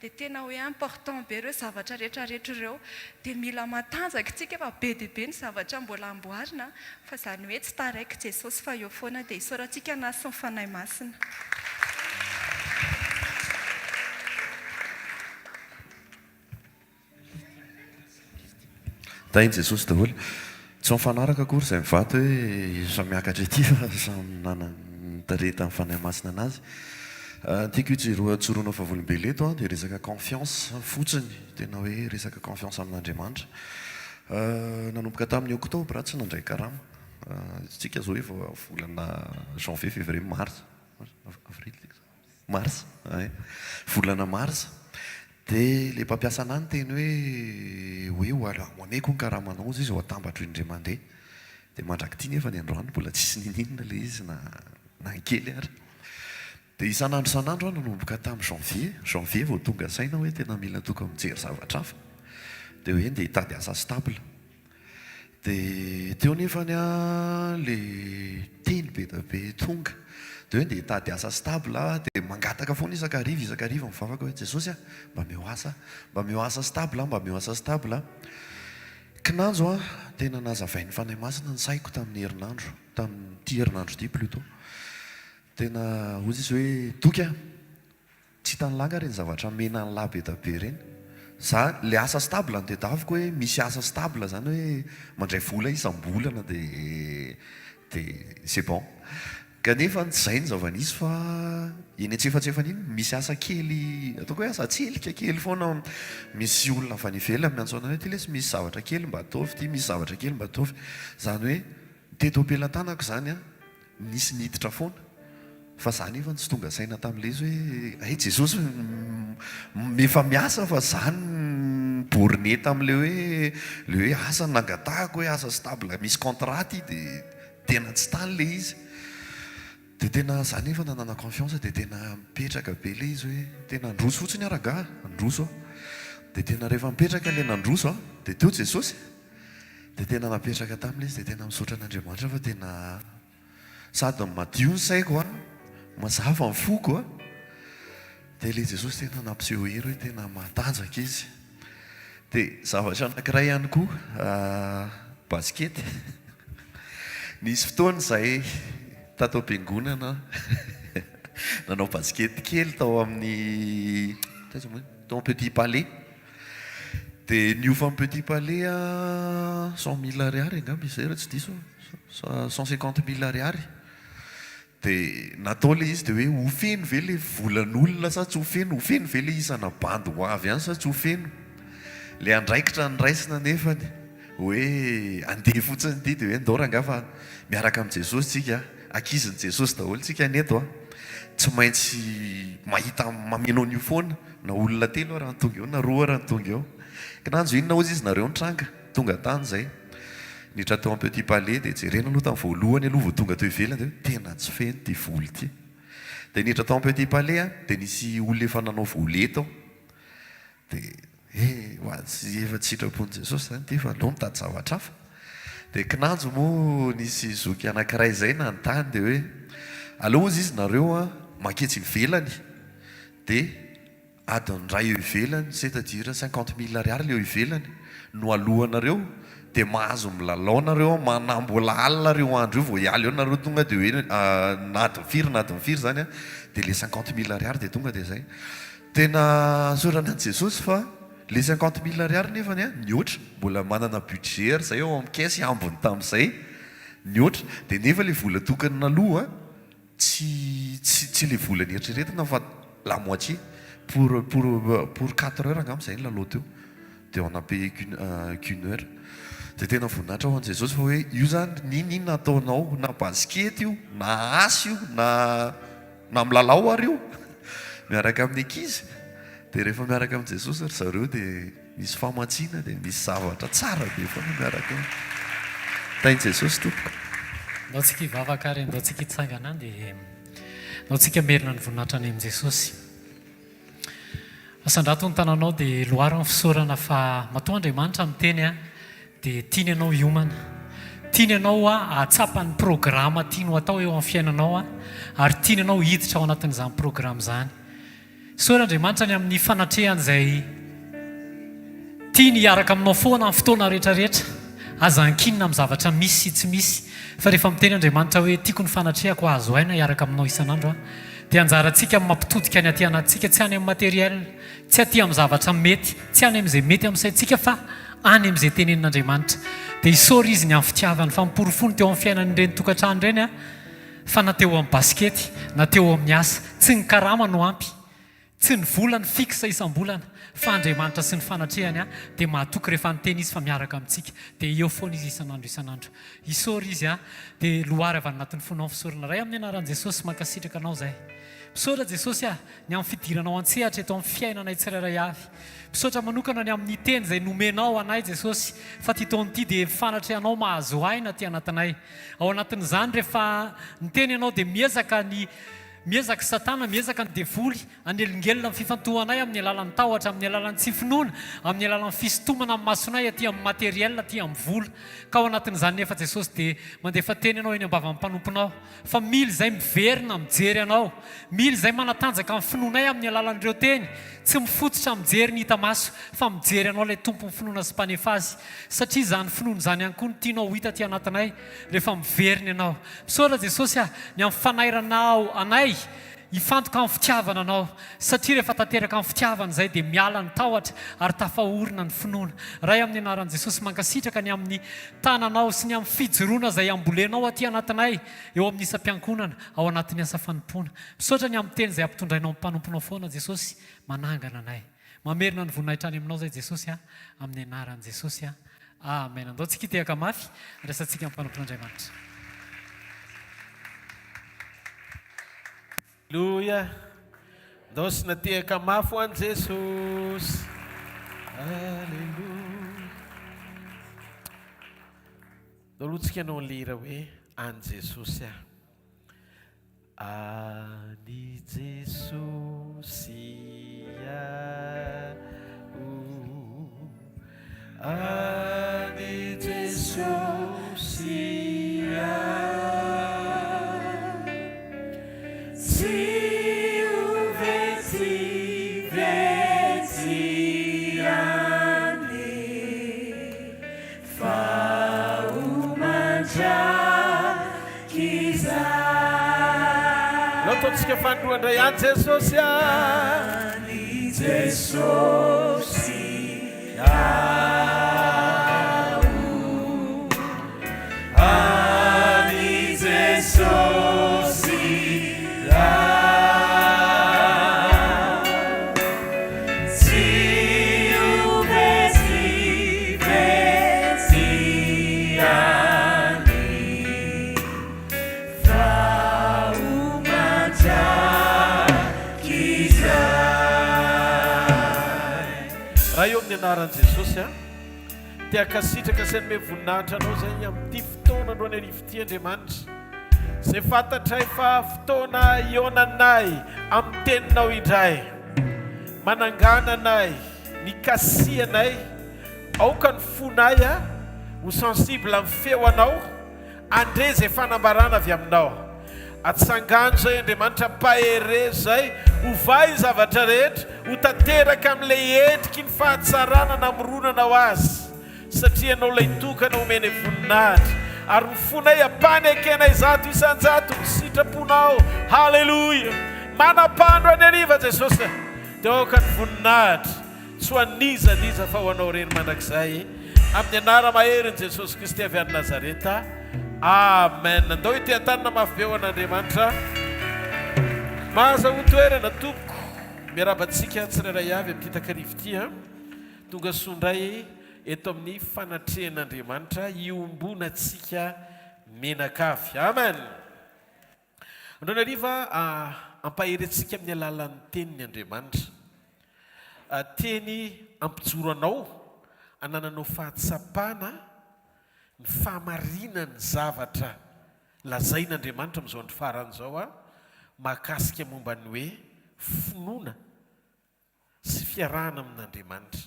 dia tena hoe important be ireo zavatra rehetra rehetra ireo dia mila matanjaka isika fa be dia be ny zavatra mbola amboarina fa izany hoe tsy taraiky Jesosy fa eo foana dia isaorantsika Anahy sy ny Fanahy Masina. Tahin'i Jesosy daholo. Tsy mifanaraka akory izay mivady hoe samy miakatra ety fa samy nanana ny tarehin'ny Fanahy Masina anazy. Ny tiako hijoroana vavolombelona eto dia resaka confiance fotsiny, tena hoe resaka confiance amin'Andriamanitra. Nanomboka tamin'ny octobre aho tsy nandray karama. Isika izao efa volana janvier, février, mars, avril, Mars ay, volana mars, dia ilay mpampiasa anah niteny hoe hoe ho ho ameko ny karamanao hozy izy ho atambatro indray mandeha, dia mandrak'ity nefa ny androany mbola tsisy ninininona ilay izy na na ny kely ary. Dia isan'andro isan'andro aho nanomboka tamin'ny janvier, janvier vao tonga saina hoe tena mila tokony mijery zavatra hafa, dia hoe ndeha hitady asa stable. Dia teo nefany an le teny be dia be tonga dia hoe ndeha hitady asa stable aho dia mangataka foana isan-kariva isan-kariva mivavaka hoe Jesosy a mba omeo asa mba omeo asa stable aho mba omeo asa stable aho. Kinanjo an tena nazavain'ny Fanahy Masina ny saiko tamin'ny herinandro tamin'ity herinandro ity plutot. Tena hozy izy hoe Toky a! Tsy hitan'i lahy nga ireny zavatra mena an'lah be da be ireny? Za le asa stable no tedaviko hoe misy asa stable zany hoe mandray vola isam-bolana de de c'est bon. Kanefa tsy izay ny zava-nisy fa eny antsefatsefany iny misy asa kely ataoko hoe asa tselika kely foana misy olona avy any ivelany miantso anay hoe ty lesy misy zavatra kely mba ataovy ty misy zavatra kely mba ataovy. Izany hoe teto am-pelatanako izany an nisy niditra foana fa za nefa tsy tonga saina tamin'ilay izy hoe hay Jesosy efa miasa fa za ni-borné tamin'ilay hoe ilay hoe asa nangatahako hoe asa stable misy contrat ty dia tena tsy tany ilay izy dia tena za nefa nanana confiance dia tena mipetraka be ilay izy hoe tena handroso fotsiny aho rangahy handroso aho dia tena rehefa mipetraka ilay nandroso aho dia teo Jesosy dia tena napetraka taminy ilay izy dia tena misaotra an'Andriamanitra fa tena sady madio ny saiko an, mazava ny foko an, dia ilay Jesosy tena nampiseho hery hoe tena matanjaka izy. Dia zavatra anankiray ihany koa, basikety. Nisy fotoana izahay tato am-piangonana nanao basikety kely tao amin'ny, taiza moa iny? Tao amin'ny Petit Palais. Dia ny hofan'ny Petit Palais 100 mille ariary angamba izay raha tsy diso aho, 150 mille ariary. Dia natao ilay izy dia hoe ho feno ve ilay volan'olona sa tsy ho feno, ho feno ve ilay isana bandy ho avy any sa tsy ho feno. Ilay andraikitra noraisina anefany hoe andeha fotsiny ity dia hoe ndao rangahy fa miaraka amin'i Jesosy tsika, ankizin'i Jesosy daholo tsika anie eto a, tsy maintsy mahita mameno an'io foana na olona telo ara no tonga eo na roa ara no tonga eo. Kinanjo inona hozy izy nareo nitranga? Tonga tany izay. Niditra tao amin'ny Petit Palais dia jerena aloha tamin'ny voalohany aloha vao tonga teo ivelany dia hoe tena tsy feno ity vola ity. Dia niditra tao amin'ny Petit Palais aho dia nisy olona efa nanao volet tao. Dia eh ho azy efa tsy sitrapon'i Jesosy izany ity fa aleo mitady zavatra hafa. Dia kinanjo moa nisy zoky anankiray izay nanontany dia hoe aleo hozy izy nareo an manketsy ivelany dia Adiny iray eo ivelany, c'est à dire 50 mille ariary le eo ivelany no alohanareo dia mahazo milalao nareo na mbola alina ary io andro io vao hiala eo nareo tonga dia hoe na adiny firy na adiny firy zany an dia le 50 mille ariary dia tonga dia zay. Tena isaorana an'i Jesosy fa le 50 mille ariary nefany an nihoatra, mbola manana budget ary zay ao amin'ny caisse ambiny tamin'izay nihoatra dia nefa le vola tokony naloa Tsy tsy tsy le vola nieritreretina fa la moitié pour pour pour quatre heures angamba zay ny lalao teo de on a payé qu'une qu'une heure de tena voninahitra ho an'i Jesosy fa hoe io zany n'inon'inona ataonao na basikety io na asa io na na milalao ary io miaraka amin'ny ankizy de rehefa miaraka amin'i Jesosy ry zareo de Misy famatsiana dia misy zavatra tsara be foana miaraka eo. Tahin'i Jesosy tompoko. Ndao tsika hivavaka ary ndao tsika hitsangana dia ndao tsika hamerina ny voninahitra any amin'i Jesosy. Asandrato ny tananao dia loaro ny fisaorana fa matoa Andriamanitra miteny a dia tiany ianao hiomana. Tiany ianao hahatsapa ny programa tiany ho atao eo amin'ny fiainanao ary tiany ianao hiditra ao anatin'izany programa izany. Isaory Andriamanitra ny amin'ny fanatrehany izay tiany hiaraka aminao foana amin'ny fotoana rehetra rehetra. Aza ankinina amin'ny zavatra misy sy tsy misy fa rehefa miteny Andriamanitra hoe tiako ny fanatrehako hahazo aina hiaraka aminao isan'andro aho dia anjarantsika ny mampitodika ny aty anatintsika tsy any amin'ny matériel, tsy aty amin'ny zavatra mety, tsy any amin'izay mety amin'ny saintsika fa any amin'izay tenenin'Andriamanitra. Dia isaory Izy ny amin'ny fitiavany fa niporofoiny teo amin'ny fiainan'ireny tokantrano ireny Fa na teo amin'ny basikety, na teo amin'ny asa, tsy ny karama no ampy, tsy ny vola no fixe isam-bolana, fa Andriamanitra sy ny fanatrehany dia mahatoky rehefa niteny Izy fa miaraka amintsika, dia eo foana Izy isan'andro isan'andro. Isaory Izy dia loary avy any anatin'ny fonao ny fisaorana. Ray amin'ny anaran'i Jesosy, mankasitraka Anao izahay. Misaotra Jesosy ah, ny amin'ny fidiranao an-tsehatra eto amin'ny fiainanay tsirairay avy. Misaotra manokana ny amin'ny teny izay nomenao anay Jesosy, fa ity taona ity dia fanatrehanao mahazo aina aty anatinay. Ao anatin'izany rehefa niteny ianao dia miezaka ny miezaka satana, miezaka ny devoly hanelingelina ny fifantohanay amin'ny alalan'ny tahotra, amin'ny alalan'ny tsy finoana, amin'ny alalan'ny fisintomana ny masonay aty amin'ny matériel, aty amin'ny vola. Ka ao anatin'izany nefa Jesosy dia mandefa teny ianao eny am-bavan'ny mpanomponao fa mila izay miverina mijery anao, mila izay manatanjaka ny finoanay amin'ny alalan'ireo teny, tsy mifototra mijery ny hita maso fa mijery anao ilay Tompon'ny finoana sy mpanefa azy. Satria izany finoana izany ihany koa no tianao ho hita aty anatinay rehefa miverina ianao. Misaotra Jesosy ah, ny amin'ny fanairanao anay. Hifantoka amin'ny fitiavana anao, satria rehefa tanteraka amin'ny fitiavana izay dia miala ny tahotra ary tafaorina ny finoana. Ray amin'ny anaran'i Jesosy mankasitraka ny amin'ny tananao sy ny amin'ny fijoroana izay ambolenao aty anatinay eo amin'ny isam-piankohonana ao anatin'ny asa fanompoana. Misaotra ny amin'ny teny izay ampitondrainao ny mpanomponao foana Jesosy manangana anay. Mamerina ny voninahitra any aminao izay Jesosy a, amin'ny anaran'i Jesosy a. Amen. Andao tsika hitehaka mafy andraisantsika ny mpanompon'Andriamanitra. Aleloia. Ndao sina tehaka mafy ho an'i Jesosy. Aleloia. Ndao aloha tsika hanao an'ilay hira hoe An'i Jesosy aho. An'i Jesosy aho, an'i Jesosy aho, tsy ho vetivety ihany. Fa ho mandrakizay. Alao ataontsika fanindroany indray any Jesosy ah. Any Jesosy aho. Any Jesosy aho. Tsy ho vetivety ihany fa ho mandrakizay. Ray ô amin'ny anaran'i Jesosy a, te hankasitraka sy hanome voninahitra Anao izay amin'ity fotoana androany hariva ity Andriamanitra, izay fantatray fa fotoana hihaonanay amin'ny Teninao indray. Manangana anay, nikasihanay, aoka ny fonay ho sensible amin'ny feo anao, handre izay fanambarana avy aminao. Atsangano izay Andriamanitra, ampaherezo izay, ovay ny zavatra rehetra, ho tanteraka amin'ilay endriky ny fahatsarana namoronanao azy, satria Ianao ilay tokana omenay voninahitra, ary ny fonay ampanekenay 100% ny sitraponao. Haleloia! Manam-pandro any hariva Jesosy a! Dia aoka ny voninahitra tsy ho an'iza n'iza fa ho Anao irery mandrakizay, amin'ny anara-maherin'i Jesosy Kristy avy any Nazareta. Amen. Andao hiteha-tanana mafy be ho an'Andriamanitra. Mahazahoa toerana tompoko. Miarahaba antsika tsirairay avy amin'ity takariva ity a. Tonga soa indray eto amin'ny fanatrehan'Andriamanitra iombonantsika menakavy. Amen. Androany hariva hampahery antsika amin'ny alalan'ny teniny Andriamanitra. Teny hampijoro anao hanananao fahatsapana ny fahamarinan'ny zavatra lazain'Andriamanitra amin'izao andro farany izao mahakasika momba ny hoe finoana sy fiarahana amin'Andriamanitra.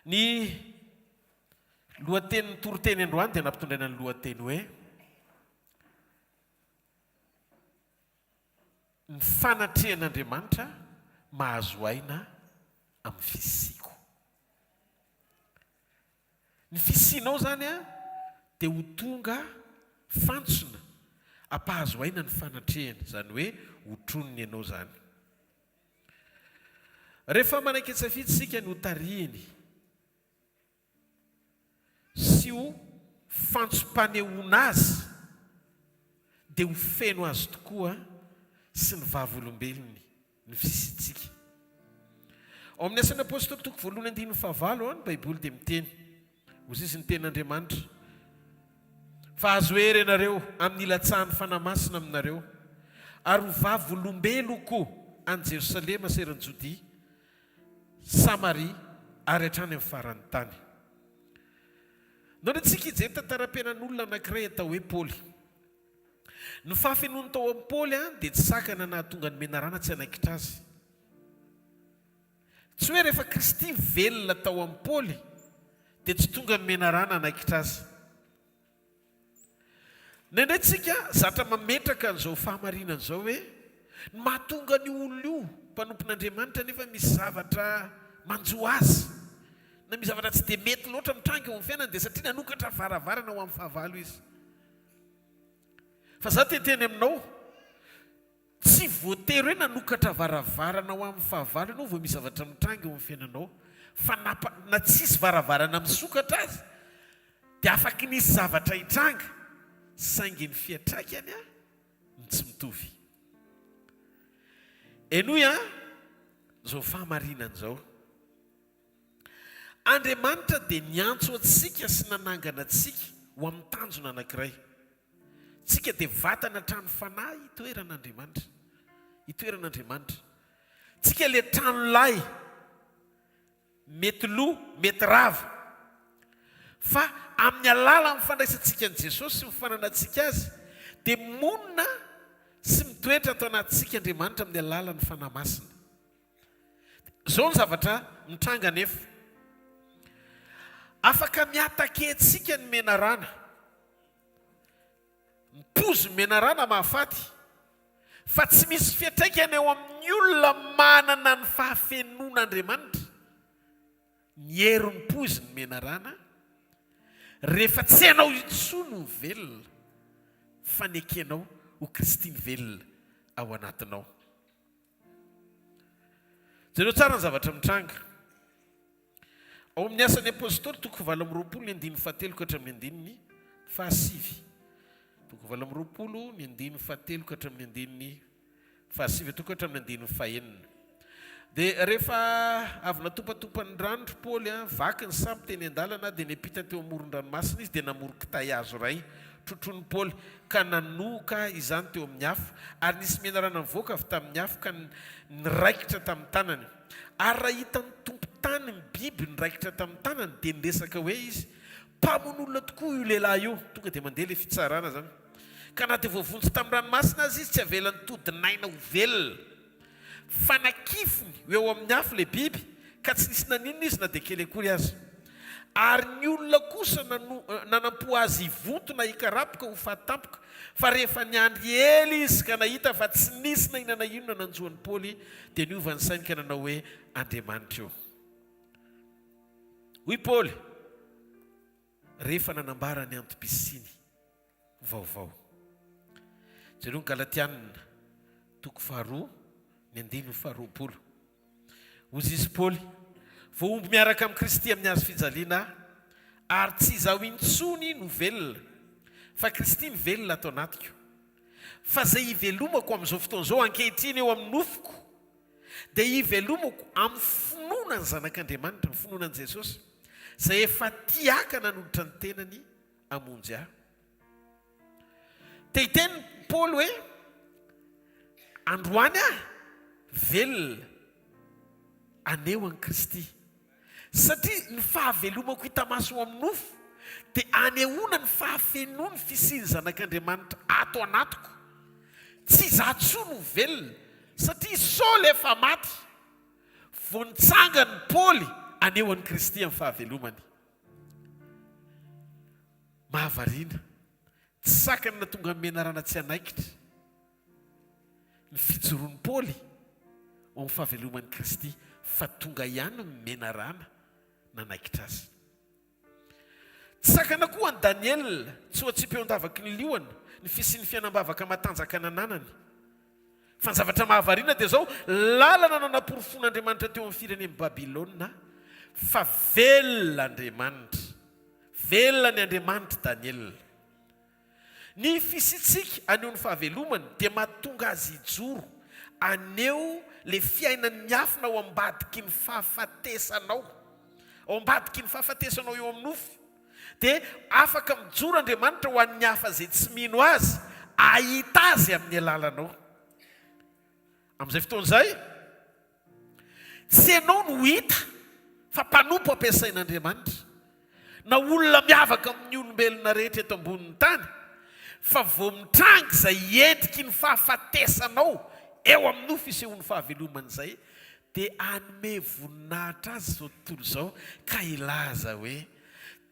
Ny lohatenin'ny toriteny androany dia nampitondraina ny lohateny hoe Ny fanatrehan'Andriamanitra mahazo aina amin'ny fisiako. Ny fisianao izany dia ho tonga fantsona hampahazo aina ny fanatrehany, izany hoe hotroniny ianao izany. Rehefa manaiky an-tsafidy isika ny hotarihiny sy ho fantsom-panehoana azy dia ho feno azy tokoa sy ny vavolombelony ny fisiantsika. Ao amin'ny Asan'ny Apostoly toko voalohany andininy fahavalo, ny Baiboly dia miteny, Hoy izy ny tenin'Andriamanitra, Fa azo hery ianareo amin'ny hilatsahan'ny Fanahy Masina aminareo, ary ho vavolombeloko any Jerosalema sy eran'i Jodia, Samaria ary hatrany amin'ny faran'ny tany. Ndao isika hijery tantaram-piainan'olona anankiray atao hoe Paoly. Ny fahafenoany tao amin'i Paoly dia tsy sakana nahatonga ny menarana tsy hanaikitra azy. Tsy hoe rehefa Kristy velona tao amin'i Paoly dia tsy tonga ny menarana hanaikitra azy. Indraindray tsika zatra mametraka an'izao fahamarinana izao hoe ny mahatonga an'io olona io mpanompon'Andriamanitra nefa misy zavatra manjo azy na misy zavatra tsy dia mety loatra mitranga eo amin'ny fiainany dia satria nanokatra varavarana ho amin'ny fahavalo izy. Fa za te hiteny aminao, tsy. voatery hoe nanokatra varavarana ho amin'ny fahavalo ianao vao misy zavatra mitranga eo amin'ny fiainanao, fa na na tsisy varavarana misokatra aza dia afaky nisy zavatra hitranga, saingy ny fiantraikany no tsy mitovy. Henoy an, izao fahamarinana izao. Andriamanitra dia niantso antsika sy nanangana antsika ho amin'ny tanjona anankiray. Tsika dia vatana trano fanahy itoeran'Andriamanitra. Itoeran'Andriamanitra. Tsika ilay trano lay mety lo, mety rava. Fa amin'ny alalan'ny fandraisantsika an'i Jesosy sy ny fananantsika Azy dia monina sy mitoetra ato anatintsika Andriamanitra amin'ny alalan'ny Fanahy Masina. Izao ny zavatra mitranga anefa. Afaka mi-attaquer antsika ny menarana. Ny pozin'ny menarana mahafaty. Fa tsy misy fiantraikany eo amin'ny olona manana ny fahafenoan'Andriamanitra ny herin'ny pozin'ny menarana rehefa tsy ianao intsony no velona fa nekenao ho Kristy ny velona ao anatinao. Jereo tsara ny zavatra mitranga. Ao amin'ny Asan'ny Apostoly, toko 28, ny andininy fahatelo ka hatramin'ny andininy fahasivy. Toko 28, ny andininy fahatelo ka hatramin'ny andininy fahasivy, toko hatramin'ny andininy fahenina. Dia rehefa avy natopatopan'ny rano ry Paoly, vaky ny sambo teny an-dalana, dia niampita teo amoron-dranomasina izy, dia namory kitay hazo iray. Trotroin'i Paoly, ka nanohoka izany teo amin'ny afo, ary nisy menarana nivoaka avy tamin'ny afo ka niraikitra tamin'ny tanany. Ary raha hitan'ny tompon-tany ny biby niraikitra tamin'ny tanany, dia niresaka hoe izy, Mpamono olona tokoa io lehilahy io. Tonga dia mandeha ilay fitsarana izany. Ka na dia voavonjy tamin'ny ranomasina aza izy, tsy avelan'ny todin'aina ho velona. Fa nakifiny ho eo amin'ny afo ilay biby, ka tsy nisy naninona izy na dia kely akory aza. Ary ny olona kosa nanampo azy hivonto na hikarapoka ho faty tampoka, fa rehefa niandry ela izy ka nahita fa tsy nisy na inona na inona nanjo an'i Paoly, dia niova ny sainy ka nanao hoe, Andriamanitra io. Hoy Paoly rehefa nanambara ny antom-pisiany vaovao. Jereo ny Galatiana, toko faharoa, ny andininy faharoapolo. Hozy izy Paoly, Voahombo miaraka amin'i Kristy amin'ny hazo fijaliana aho, ary tsy izaho intsony no velona, fa Kristy no velona ato anatiko. Fa izay ivelomako amin'izao fotoana izao ankehitriny eo amin'ny nofoko, dia ivelomako amin'ny finoana ny Zanak'Andriamanitra, ny finoana an'i Jesosy, izay efa tia ahy ka nanolotra ny tenany hamonjy ahy. Te hiteny Paoly hoe, Androany aho velona haneho an'i Kristy, satria ny fahavelomako hita maso ao amin'ny nofo dia anehoana ny fahafenoan'ny fisian'ny Zanak'Andriamanitra ato anatiko. Tsy izaho intsony no velona, satria Saoly efa maty, vao nitsangana i Paoly haneho an'i Kristy amin'ny fahavelomany. Mahavariana, tsy sakana nahatonga ny menarana tsy hanaikitra ny fijoroan'i Paoly ho amin'ny fahaveloman'i Kristy, fa tonga ihany ny menarana nanaikitra azy. Tsy sakana koa an'i Daniela tsy ho atsipy eo an-davaky ny liona ny fisian'ny fiainam-bavaka matanjaka nananany. Fa ny zavatra mahavariana dia izao, lalana nanaporofoan'Andriamanitra teo amin'ny firenen'i Babylona fa velona Andriamanitra. Velona ny Andriamanitr'i Daniela. Ny fisiantsika haneho ny fahavelomany dia mahatonga azy hijoro, haneho ilay fiainany miafina ao ambadiky ny fahafatesanao. Ao ambadiky ny fahafatesanao eo amin'ny nofo. Dia afaka mijoro Andriamanitra ho an'ny hafa izay tsy mino Azy, hahita Azy amin'ny alalanao. Amin'izay fotoana izay, tsy ianao no hita fa mpanompo ampiasain'Andriamanitra, na olona miavaka amin'ny olombelona rehetra eto ambonin'ny tany, fa vao mitranga izay endriky ny fahafatesanao eo amin'ny nofo isehoan'ny fahavelomana izay, dia hanome voninahitra azy izao tontolo izao ka hilaza hoe,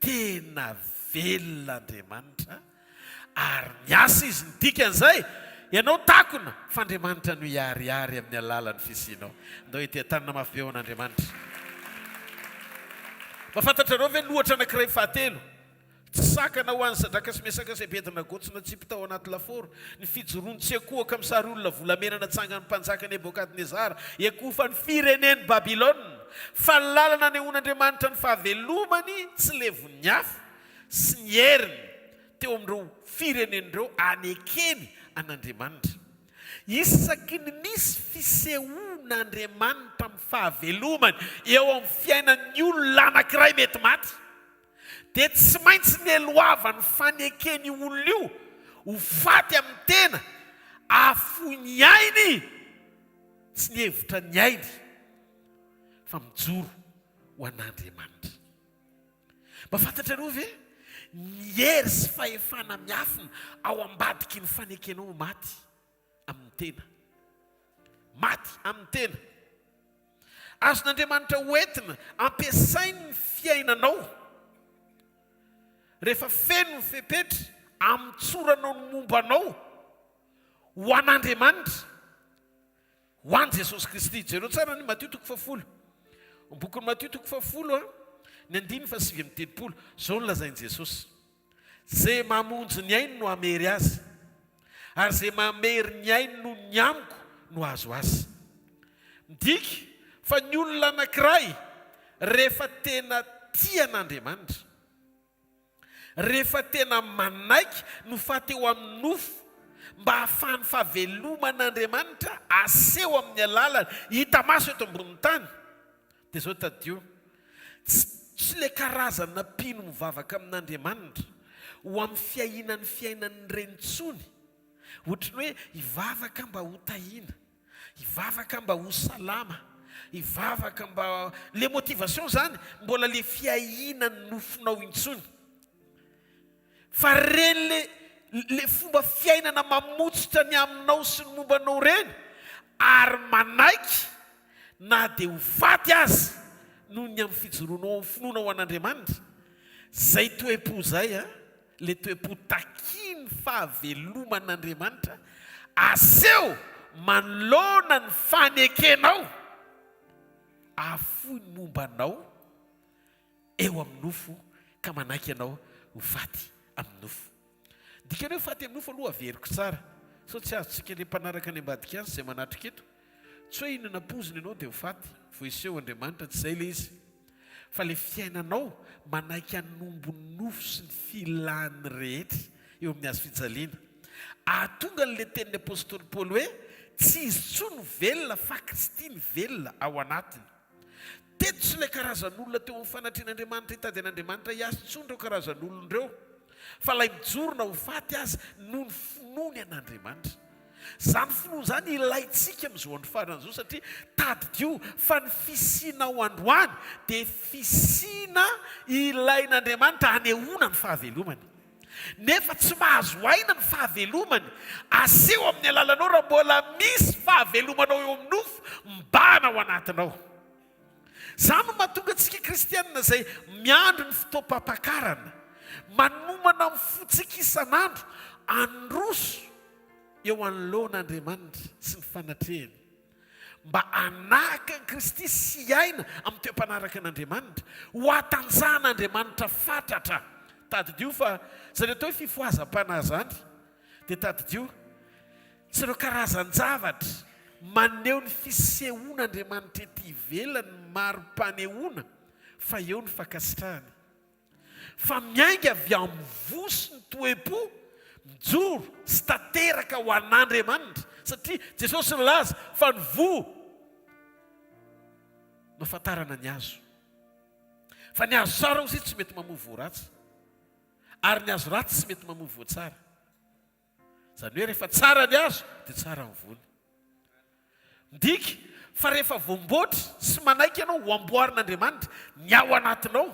Tena velona Andriamanitra ary miasa Izy. Ny dikan'izay, ianao takona fa Andriamanitra no hiharihary amin'ny alalan'ny fisianao. Andao hiteha-tanana mafy be ho an'Andriamanitra. Mba fantatrareo ve ny ohatra anankiray fahatelo? Tsy sakana ho an'i Sadraka sy Mesaka sy Abednego tsy natsipy tao anaty lafaoro ny fijoroany tsy ankohoka amin'ny sary olona volamena natsangan'ny mpanjaka Nebokadnezara hiankohofan'ny firenen'i Babylona, fa ny lalana anehoan'Andriamanitra ny fahavelomany tsy levon'ny afo sy ny heriny teo amin'ireo firenena ireo anekeny an'Andriamanitra. Isaky ny misy fisehoan'Andriamanitra amin'ny fahavelomany eo amin'ny fiainan'ny olona anankiray mety maty, dia tsy maintsy neloavan'ny fanekeny io olona io ho faty amin'ny tena, hahafoy ny ainy, tsy nihevitra ny ainy fa mijoro ho an'Andriamanitra. Mba fantatrareo ve ny hery sy fahefana miafina ao ambadiky ny fanekenao ho maty amin'ny tena? Maty amin'ny tena. Azon'Andriamanitra hoentina ampiasainy ny fiainanao rehefa feno ny fepetra amotsoranao ny momba anao ho an'Andriamanitra. Ho an'i Jesosy Kristy. Jereo tsara ny Matio toko fahafolo. Ny bokin'i Matio toko fahafolo, ny andininy fahasivy amby 30. Izao no lazain'i Jesosy, Izay mamonjy ny ainy no hamery azy, ary izay mamery ny ainy noho ny amiko no hahazo azy. Midika fa ny olona anankiray rehefa tena tia an'Andriamanitra, Rehefa tena manaiky no faty eo amin'ny nofo mba hahafahan'ny fahaveloman'Andriamanitra aseho amin'ny alalany hita maso eto ambonin'ny tany, dia izao tadidio, tsy tsy ilay karazana mpino mivavaka amin'Andriamanitra ho amin'ny fiahiana ny fiainany ireny intsony, ohatry ny hoe hivavaka mba hotahiana, Hivavaka mba ho salama, hivavaka mba, le motivation zany mbola le fiahiana ny nofonao intsony. Fa reny le le fomba fiainana mamotsotra ny aminao sy ny momba anao reny ary manaiky na dia ho faty aza noho ny amin'ny fijoroanao amin'ny finoana ho an'Andriamanitra, zay toe-po zay an. Ilay toe-po takian'ny fahaveloman'Andriamanitra aseho manoloana ny fanekenao hahafoy ny momba anao eo amin'ny nofo ka manaiky ianao ho faty amin'ny nofo. Ny dikan'ny hoe faty amin'ny nofo aloha averiko tsara sao tsy azontsika ilay mpanaraka any ambadika any izay manatrika eto. Tsy hoe hihinana poizina ianao dia ho faty vao hiseho Andriamanitra, tsy izay ilay izy. Fa ilay fiainanao manaiky hanombo ny nofo sy ny filany rehetra eo amin'ny hazo fijaliana. Ahatonga an'ilay tenin'ny apostoly Paoly hoe, Tsy izy intsony no velona fa Kristy no velona ao anatiny. Teto tsy ilay karazan'olona teo amin'ny fanatrehan'Andriamanitra hitady an'Andriamanitra hiasa intsony ireo karazan'olona ireo, fa ilay mijoro na ho faty aza noho ny finoany an'Andriamanitra. Izany finoana izany ilaintsika amin'izao andro farany izao satria tadidio fa ny fisianao androany dia fisiana ilain'Andriamanitra hanehoana ny fahavelomany. Nefa tsy mahazo aina ny fahavelomany aseho amin'ny alalanao raha mbola misy fahavelomanao eo amin'ny nofo mibahana ao anatinao. Izany no mahatonga antsika kristianina izay miandry ny fotoam-pampakarana, manomana ny fontsika isan'andro handroso eo anoloan'Andriamanitra sy ny fanatrehany, mba hanahaka an'i Kristy sy hiaina amin'ny toe-panaraka an'Andriamanitra, ho hatanjahan'Andriamanitra fatratra. Tadidio fa izany atao hoe fifohazam-panahy izany dia tadidio, tsy ireo karazan-javatra maneho ny fisehoan'Andriamanitra ety ivelany ny mari-panehoana fa eo ny fankasitrahany. Fa miainga avy amin'ny voa sy ny toe-po mijoro sy tanteraka ho an'Andriamanitra, satria Jesosy nilaza fa ny voa no ahafantarana ny hazo. Fa ny hazo tsara hozy izy tsy mety mamoa voa ratsy, ary ny hazo ratsy tsy mety mamoa voa tsara. Izany hoe rehefa tsara ny hazo dia tsara ny voany. Midika fa rehefa voamboatra sy manaiky ianao ho amboarin'Andriamanitra ny ao anatinao,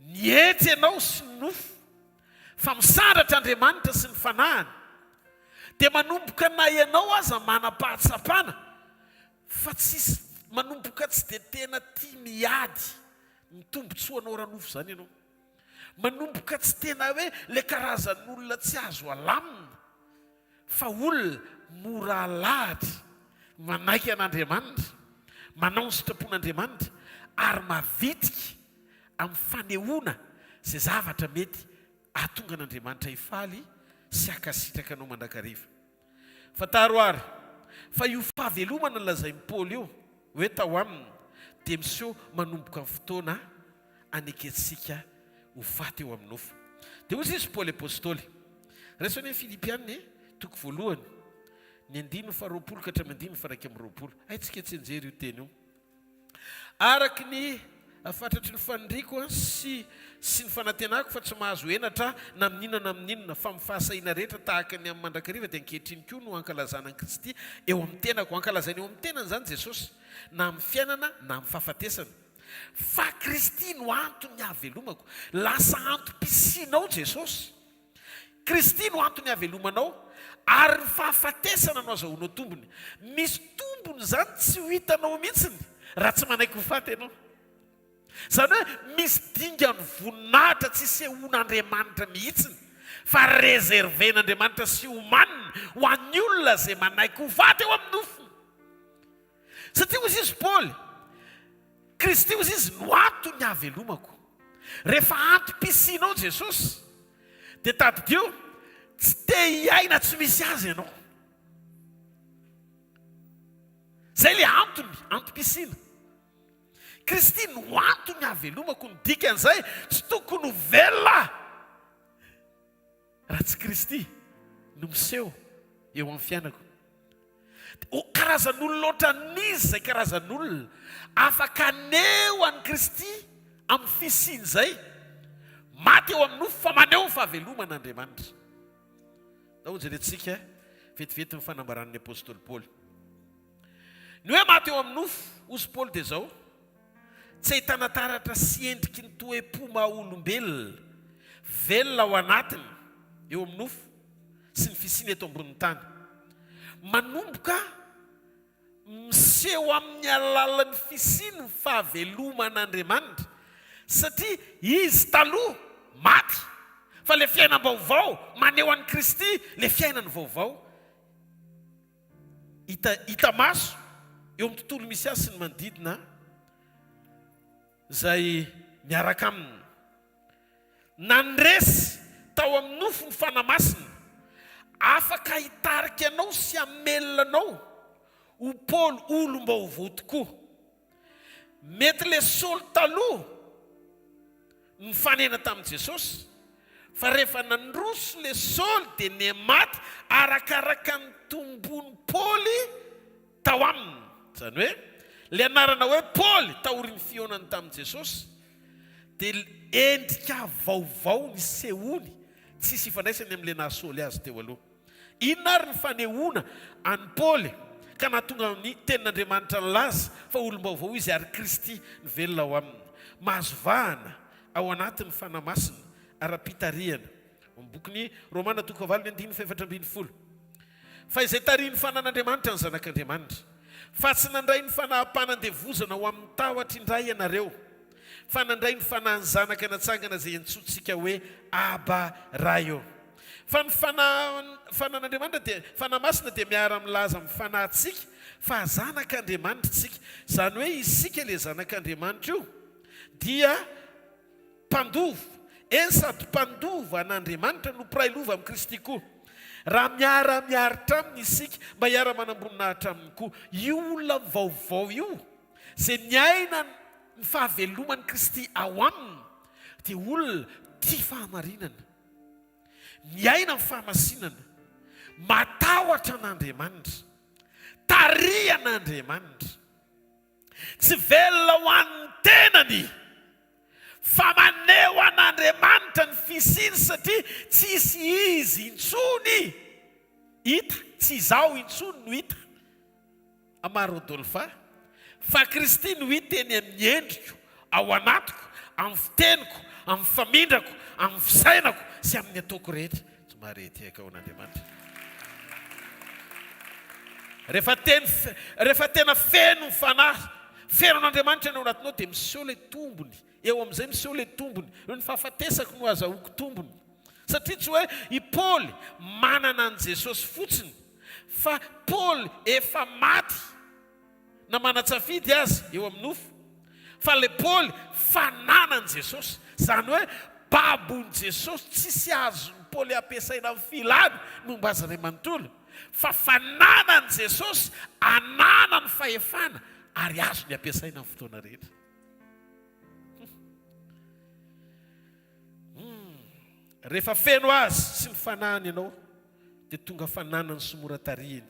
mihetsy ianao sy ny nofo, fa misandratra Andriamanitra sy ny fanahiny, dia manomboka na ianao aza manam-pahatsapana fa tsisy manomboka tsy dia tena tia miady ny tombontsoanao ara-nofo izany ianao. Manomboka tsy tena hoe ilay karazan'olona tsy azo alamina fa olona mora alahatra, manaiky an'Andriamanitra, manao ny sitrapon'Andriamanitra ary mavitrika amin'ny fanehoana. izay zavatra mety hahatonga an'Andriamanitra hifaly sy hankasitraka anao mandrakariva. Fantaro àry fa io fahavelomana lazain'i Paoly io hoe tao aminy dia miseho manomboka amin'ny fotoana anekentsika ho faty eo amin'ny nofo. Dia hoy izy Paoly Apostoly, Raiso anie ny Filipiana e, toko voalohany, ny andininy faharoapolo ka hatramin'ny andininy faha-21. Haintsika tsianjery io teny io. Araka ny fatratry ny faniriako sy sy ny fanantenako fa tsy mahazo henatra aho na amin'inona na amin'inona, fa amin'ny fahasahiana rehetra tahaka ny amin'ny mandrakariva dia ankehitriny koa no hankalazana an'i Kristy eo amin'ny tenako. Hankalazaina eo amin'ny tenany izany Jesosy, na amin'ny fiainana na amin'ny fahafatesana. Fa Kristy no antony hahavelomako. Lasa antom-pisianao Jesosy. Kristy no antony hahavelomanao, ary ny fahafatesana no azahoanao tombony. Misy tombony izany tsy ho hitanao mihitsiny raha tsy manaiky ho faty ianao. Izany hoe misy dingan'ny voninahitra tsy isehoan'Andriamanitra mihitsiny, fa reserver-n'Andriamanitra sy omaniny ho an'ny olona izay manaiky ho faty eo amin'ny nofony. Satria hoy izy Paoly, Kristy hoy izy no antony hahavelomako. Rehefa antom-pisianao Jesosy, dia tadidio, tsy te hiaina tsy misy Azy ianao. Izay ilay antony, antom-pisiana. Kristy no antony hahavelomako, ny dikan'izay, tsy tokony ho velona aho raha tsy Kristy no miseho eo amin'ny fiainako. Ho karazan'olona ohatran'iza izay karazan'olona afaka haneho an'i Kristy amin'ny fisiany izay? Maty eo amin'ny nofo fa maneho ny fahaveloman'Andriamanitra. Ndao hojerentsika vetivety ny fanambaran'ny apostoly Paoly. Ny hoe maty eo amin'ny nofo, hozy Paoly dia izao, tsy ahitana taratra sy endriky ny toe-po maha olombelona velona ao anatiny eo amin'ny nofo, sy ny fisiany eto ambonin'ny tany. Manomboka miseho amin'ny alalan'ny fisiany ny fahaveloman'Andriamanitra, satria izy taloha maty, fa ilay fiainam-baovao maneho an'i Kristy, ilay fiainany vaovao hita hita maso eo amin'ny tontolo misy azy sy ny manodidina izay miaraka aminy. Nandresy tao amin'ny nofo ny Fanahy Masina, afaka hitarika anao sy hamelona anao ho Paoly olom-baovao tokoa. Mety ilay Saoly taloha nifanena tamin'i Jesosy, fa rehefa nandroso ilay Saoly dia nihamaty arakaraka ny tombon'i Paoly tao aminy. Izany hoe, ilay anarana hoe Paoly taorian'ny fihaonany tamin'i Jesosy dia endrika vaovao nisehoany, tsisy ifandraisany amin'ilay naha Saoly azy teo aloha. Inona àry ny fanehoana an'i Paoly ka nahatonga ny Tenin'Andriamanitra nilaza fa olom-baovao izy ary Kristy no velona ao aminy? Mahazo vahana ao anatin'ny Fanahy Masina ara-pitarihana. Ao amin'ny bokin'ny Romana toko fahavalo ny andininy fahefatra ambin'ny folo. Fa izay tarihin'ny fanan'Andriamanitra ny zanak'Andriamanitra. Fa tsy nandray ny fanaham-panandevozana ho amin'ny tahotra indray ianareo, fa nandray ny fanahin'ny zanaka natsangana izay iantsoantsika hoe, Aba, Ray ô. Fa ny fanahy, fanan'Andriamanitra dia, Fanahy Masina dia miara-milaza amin'ny fanahintsika fa zanak'Andriamanitra isika. Izany hoe isika ilay zanak'Andriamanitra io dia. Mpandova, eny sady mpandova an'Andriamanitra no mpiray lova amin'i Kristy koa. Raha miara-miaritra aminy isika, mba hiara-manam-boninahitra aminy koa. Io olona vaovao io, izay miaina ny fahaveloman'i Kristy ao aminy, dia olona tia fahamarinana, miaina amin'ny fahamasinana, matahotra an'Andriamanitra, tarihan'Andriamanitra. Tsy velona ho an'ny tenany fa maneho an'Andriamanitra ny fisiany satria tsisy izy intsony hita, tsy izaho intsony no hita, Amar Rodolpha, fa Kristy no hita eny amin'ny endriko, ao anatiko, amin'ny fiteniko, amin'ny famindrako, amin'ny fisainako sy amin'ny ataoko rehetra. Tsy mahare tehaka ho an'Andriamanitra. Rehefa teny, rehefa tena feno ny Fanahy, feno an'Andriamanitra ny ao anatinao dia miseho ilay tombony. Eo amin'izay miseho ilay tombony. Eo ny fahafatesako no azahoako tombony. Satria tsy hoe i Paoly manana an'i Jesosy fotsiny, fa Paoly efa maty na manan-tsafidy aza eo amin'ny nofo, fa ilay Paoly fananan'i Jesosy. Izany hoe. Babon'i Jesosy tsisy azon'i Paoly ampiasaina amin'ny filany momba azy iray manontolo, fa fananan'i Jesosy ananany fahefana ary azony ampiasaina amin'ny fotoana rehetra. Hum. Rehefa feno Azy sy ny Fanahiny ianao, dia tonga fananany sy mora tarihiny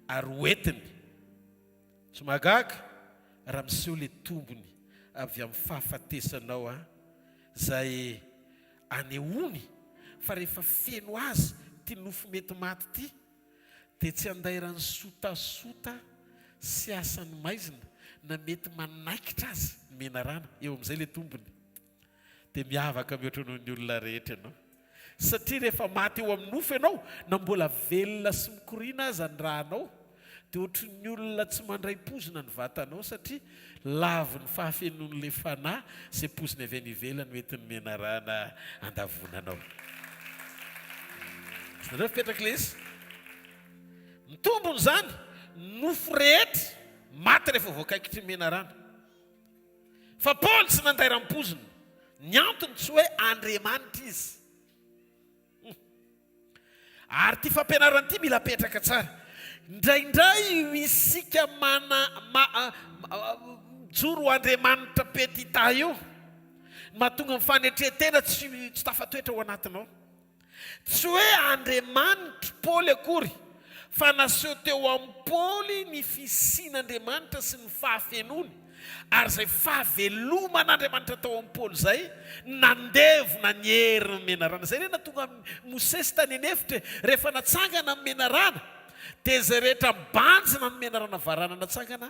ary hoentiny. Tsy mahagaga raha miseho ilay tombony avy amin'ny fahafatesanao an, izay anehoany fa rehefa feno Azy ity nofo mety maty ity, dia tsy andairan'ny sotasota sy asan'ny maizina na mety manaikitra aza ny menarana, eo amin'izay ilay tombony. Dia miavaka mihoatra noho ny olona rehetra ianao. Satria rehefa maty eo amin'ny nofo ianao, na mbola velona sy mikoriana aza ny rànao, dia ohatry ny olona tsy mandray pozina ny vatanao satria lavin'ny fahafenoan'ilay fanahy izay poziny avy any ivelany ho entin'ny menarana handavoana anao. Hitanareo fipetraka ilay izy? Ny tombony izany, nofo rehetra maty rehefa voakaikitry ny menarana. Fa Paoly tsy nandairam-pozina. Ny antony tsy hoe Andriamanitra izy. Ary ity fampianarana ity mila apetraka tsara. Indraindray io isika mana, ma, mijoro ho Andriamanitra petit a io no mahatonga ny fanetren-tena tsy, tsy tafatoetra ao anatinao. Tsy hoe Andriamanitr'i Paoly akory, fa naseho teo amin'i Paoly ny fisian'Andriamanitra sy ny fahafenoany, ary izay fahaveloman'Andriamanitra tao amin'i Paoly izay nandevona ny herin'ny menarana. Izay re nahatonga an'i Mosesy tany an'efitra e! Rehefa natsangana ny menarana, dia izay rehetra mibanjina ny menarana varana natsangana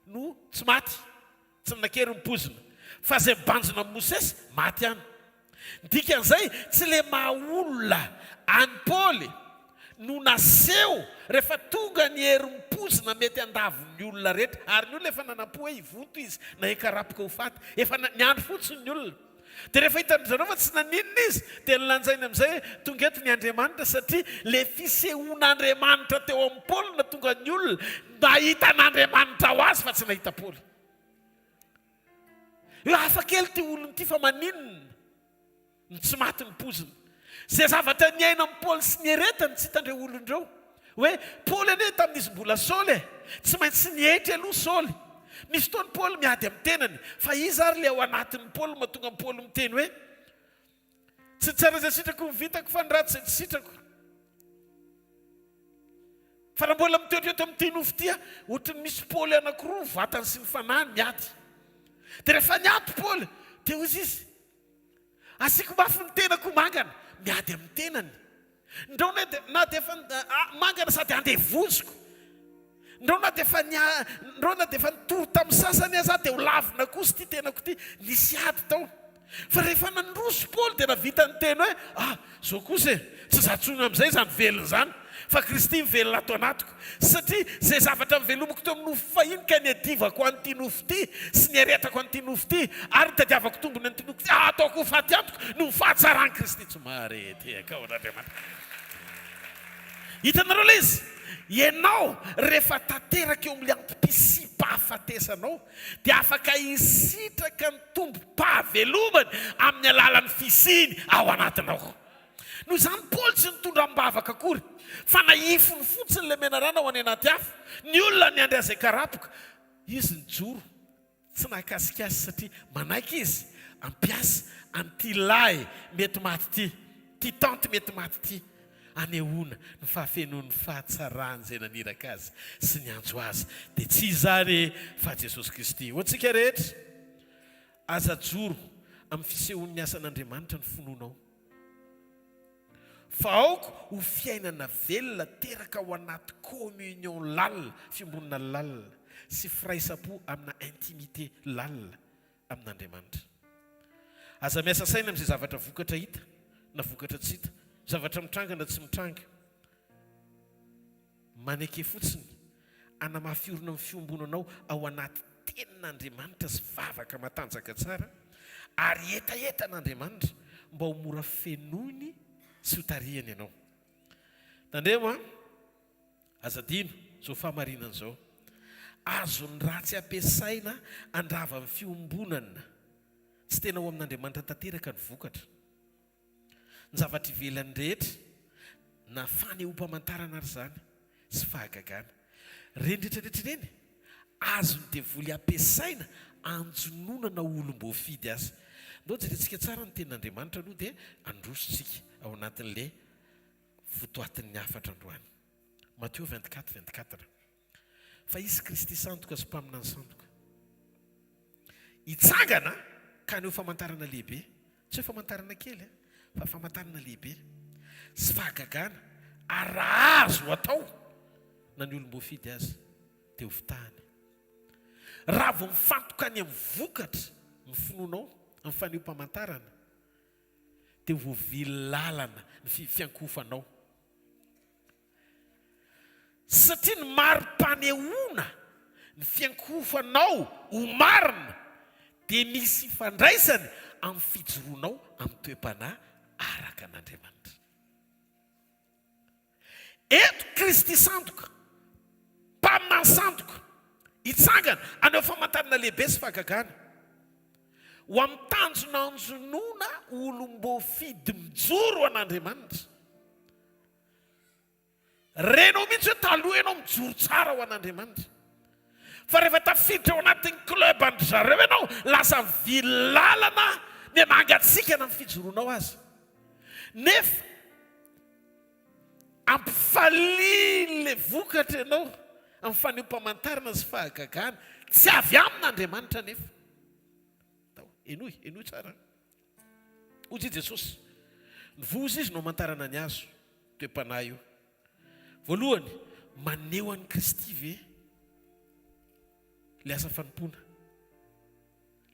no tsy maty. Tsy nanan-kery ny poizina. Fa izay mibanjina amin'i Mosesy, maty ihany. Ny dikan'izay, tsy ilay maha olona an'i Paoly no naseho rehefa tonga ny herin'ny poizina mety handavo ny olona rehetra. Ary ny olona efa nanam-po hoe hivonto izy na hikarapoka ho faty. Efa niandry fotsiny ny olona. Dia rehefa hitan-dry zareo fa tsy naninona izy, dia nolanjainy amin'izay hoe tonga eto ny Andriamanitra, satria ilay fisehoan'Andriamanitra teo amin'i Paoly no nahatonga ny olona nahita an'Andriamanitra ho azy fa tsy nahita Paoly. Hoe hafa kely ity olona ity fa maninona no tsy maty ny poziny. Izay zavatra niainan'i Paoly sy nieretany tsy hitan'ireo olona ireo. Hoe Paoly anie tamin'izy mbola Saoly e! Tsy maintsy nietry aloha Saoly. Misy fotoana Paoly miady amin'ny tenany. Fa iza ary ilay ao anatin'i Paoly mahatonga an'i Paoly miteny hoe tsy ny tsara izay sitrako no vitako fa ny ratsy izay tsy sitrako. Fa raha mbola mitoetra eto amin'ity nofo ity aho, ohatran'ny misy Paoly anankiroa, ny vatany sy ny fanahiny, miady. Dia rehefa niady Paoly, dia hoy izy, Asiako mafy ny tenako ho mangana, miady amin'ny tenany. Ndrao na dia, na dia efa mangana sady andevoziko. Ndrao na dia efa nia, ndrao na dia efa nitory tamin'ny sasany aza aho, dia ho lavina kosa ity tenako ity. Nisy ady tao. Fa rehefa nandroso Paoly dia nahavita niteny hoe, Ah, izao kosa e, tsy izaho intsony amin'izay izany velona izany, fa Kristy mivelona ato anatiko. Satria izay zavatra nivelomako teo amin'ny nofo fahiny ka niadivako an'ity nofo ity, sy niaretako an'ity nofo ity, ary nitadiavako tombony an'ity nofo ity, ataoko ho faty antoka noho ny fahatsaran'i Kristy. Tsy mahare tehaka ao an'Andriamanitra. Hitanareo ilay izy? Ianao, rehefa tanteraka eo amin'ilay antom-pisiam-pahafatesanao, dia afaka hisitraka ny tombom-pahavelomany amin'ny alalan'ny fisiany ao anatinao. Noho izany, Paoly tsy nitondra amim-bavaka akory, fa nahifiny fotsiny ilay menarana ho any anaty afo. Ny olona niandry azy hikarapoka. Izy nijoro, tsy nahakasika azy, satria manaiky izy hampiasa an'ity lahy mety maty ity, ity tante mety maty ity. Anehoana ny fahafenoan'ny fahatsarany izay naniraka azy sy niantso azy, dia tsy iza ary fa Jesosy Kristy. Ho antsika rehetra, aza ajoro amin'ny fisehoan'ny asan'Andriamanitra ny finoanao, fa aoka ho fiainana velona teraka ao anaty communion lalina, fiombonana lalina, sy firaisam-po amina intimité lalina amin'Andriamanitra. Aza miasa saina amin'izay zavatra vokatra hita na vokatra tsy hita, zavatra mitranga na tsy mitranga. Maneke fotsiny hanamafy orina ny fiombonanao ao anaty Tenin'Andriamanitra sy vavaka matanjaka tsara ary hetahetan'Andriamanitra mba ho mora fenoiny sy hotarihany ianao. Tandremo an! Aza adino izao fahamarinana izao, Azon'ny ratsy ampiasaina handrava ny fiombonana tsy tena ao amin'Andriamanitra tanteraka ny vokatra. Ny zavatra ivelany rehetra, na fanehoam-pamantarana ary izany, sy fahagagana. Ireny rehetra rehetra ireny, azon'ny devoly ampiasaina hanjononana olom-boafidy aza. Ndao jerentsika tsara ny tenin'Andriamanitra aloha dia handroso tsika ao anatin'ilay votoatin'ny hafatra androany. Matio 24, 24. Fa hisy Kristy sandoka sy mpaminany sandoka. Hitsangana ka haneho famantarana lehibe, tsy hoe famantarana kely, fa famantarana lehibe sy fahagagana, ary raha azo atao na ny olom-boafidy aza dia hofitahany. Raha vao mifantoka any amin'ny vokatra ny finoanao, amin'ny fanehoam-pamantarana, dia ho voavily lalana ny fiankohofanao. Satria ny mari-panehoana ny fiankohofanao ho marina dia misy ifandraisany amin'ny fijoroanao amin'ny toe-panahy araka an'Andriamanitra. Eto Kristy sandoka, mpaminany sandoka, hitsangana haneho famantarana lehibe sy fahagagana ho amin'ny tanjona hanjonoana olom-boafidy mijoro ho an'Andriamanitra. Renao mihitsy hoe taloha ianao mijoro tsara ho an'Andriamanitra. Fa rehefa tafiditra ao anatin'ny club an-dry zareo ianao, lasa mivily lalana miha-mangatsiaka na ny fijoroanao aza. Nefa ampifalian'ilay vokatra ianao amin'ny fanehoam-pamantarana sy fahagagana. Tsy avy amin'Andriamanitra anefa. Henoy, henoy tsara. Hoy i Jesosy, Ny voa izy no amantarana ny hazo. Toe-panahy io. Voalohany, maneho an'i Kristy ve ilay asa fanompoana,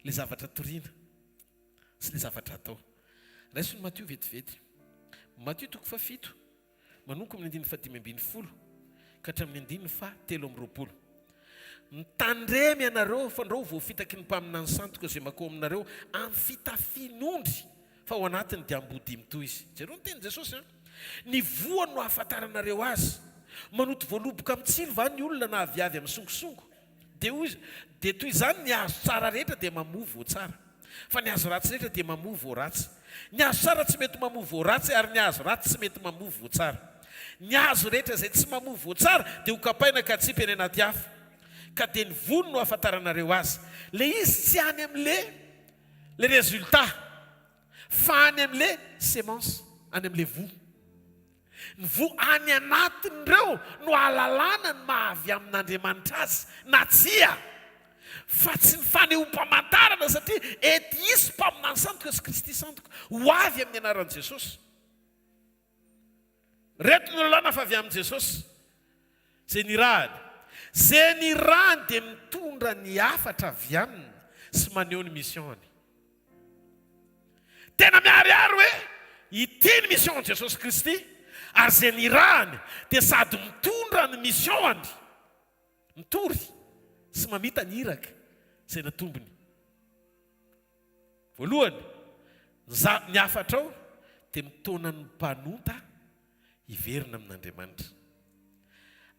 ilay zavatra toriana sy ilay zavatra atao? Raiso ny Matio vetivety. Matio toko fahafito. Manomboka amin'ny andininy fahadimy ambin'ny folo ka hatramin'ny andininy fahatelo amby roapolo. Mitandrema ianareo, fandrao ho voafitaky ny mpaminany sandoka izay mankao aminareo amin'ny fitafian'ondry, fa ao anatiny dia ambodia mitohy izy. Jereo ny tenin'i Jesosy an! Ny voany no ahafantaranareo azy. Manoto voaloboka amin'ny tsilo va ny olona na aviavy amin'ny songosongo? Dia hoy izy, Dia toy izany ny hazo tsara rehetra dia mamoa voa tsara, fa ny hazo ratsy rehetra dia mamoa voa ratsy. Ny hazo tsara tsy mety mamoa voa ratsy, ary ny hazo ratsy tsy mety mamoa voa tsara. Ny hazo rehetra izay tsy mamoa voa tsara dia hokapaina ka atsipy any anaty afo. Ka dia ny voany no ahafantaranareo azy. Ilay izy tsy any amin'ilay ilay résultat, fa any amin'ilay semence, any amin'ilay voa. Ny voa any anatin'ireo no ahalalana ny maha avy amin'Andriamanitra azy na tsia, fa tsy ny fanehoam-pamantarana satria ety hisy mpaminany sandoka sy Kristy sandoka ho avy amin'ny anaran'i Jesosy. Ireto no lalàna fa avy amin'i Jesosy izay nirahany. Izay nirahany dia mitondra ny hafatra avy aminy sy maneho ny mission-ny. Tena miharihary hoe ity ny mission-n'i Jesosy Kristy ary izay nirahany dia sady mitondra ny mission-ny, mitory sy mamita ny iraka izay natombony. Voalohany, ny za, ny hafatrao dia mitaona ny mpanota hiverina amin'Andriamanitra.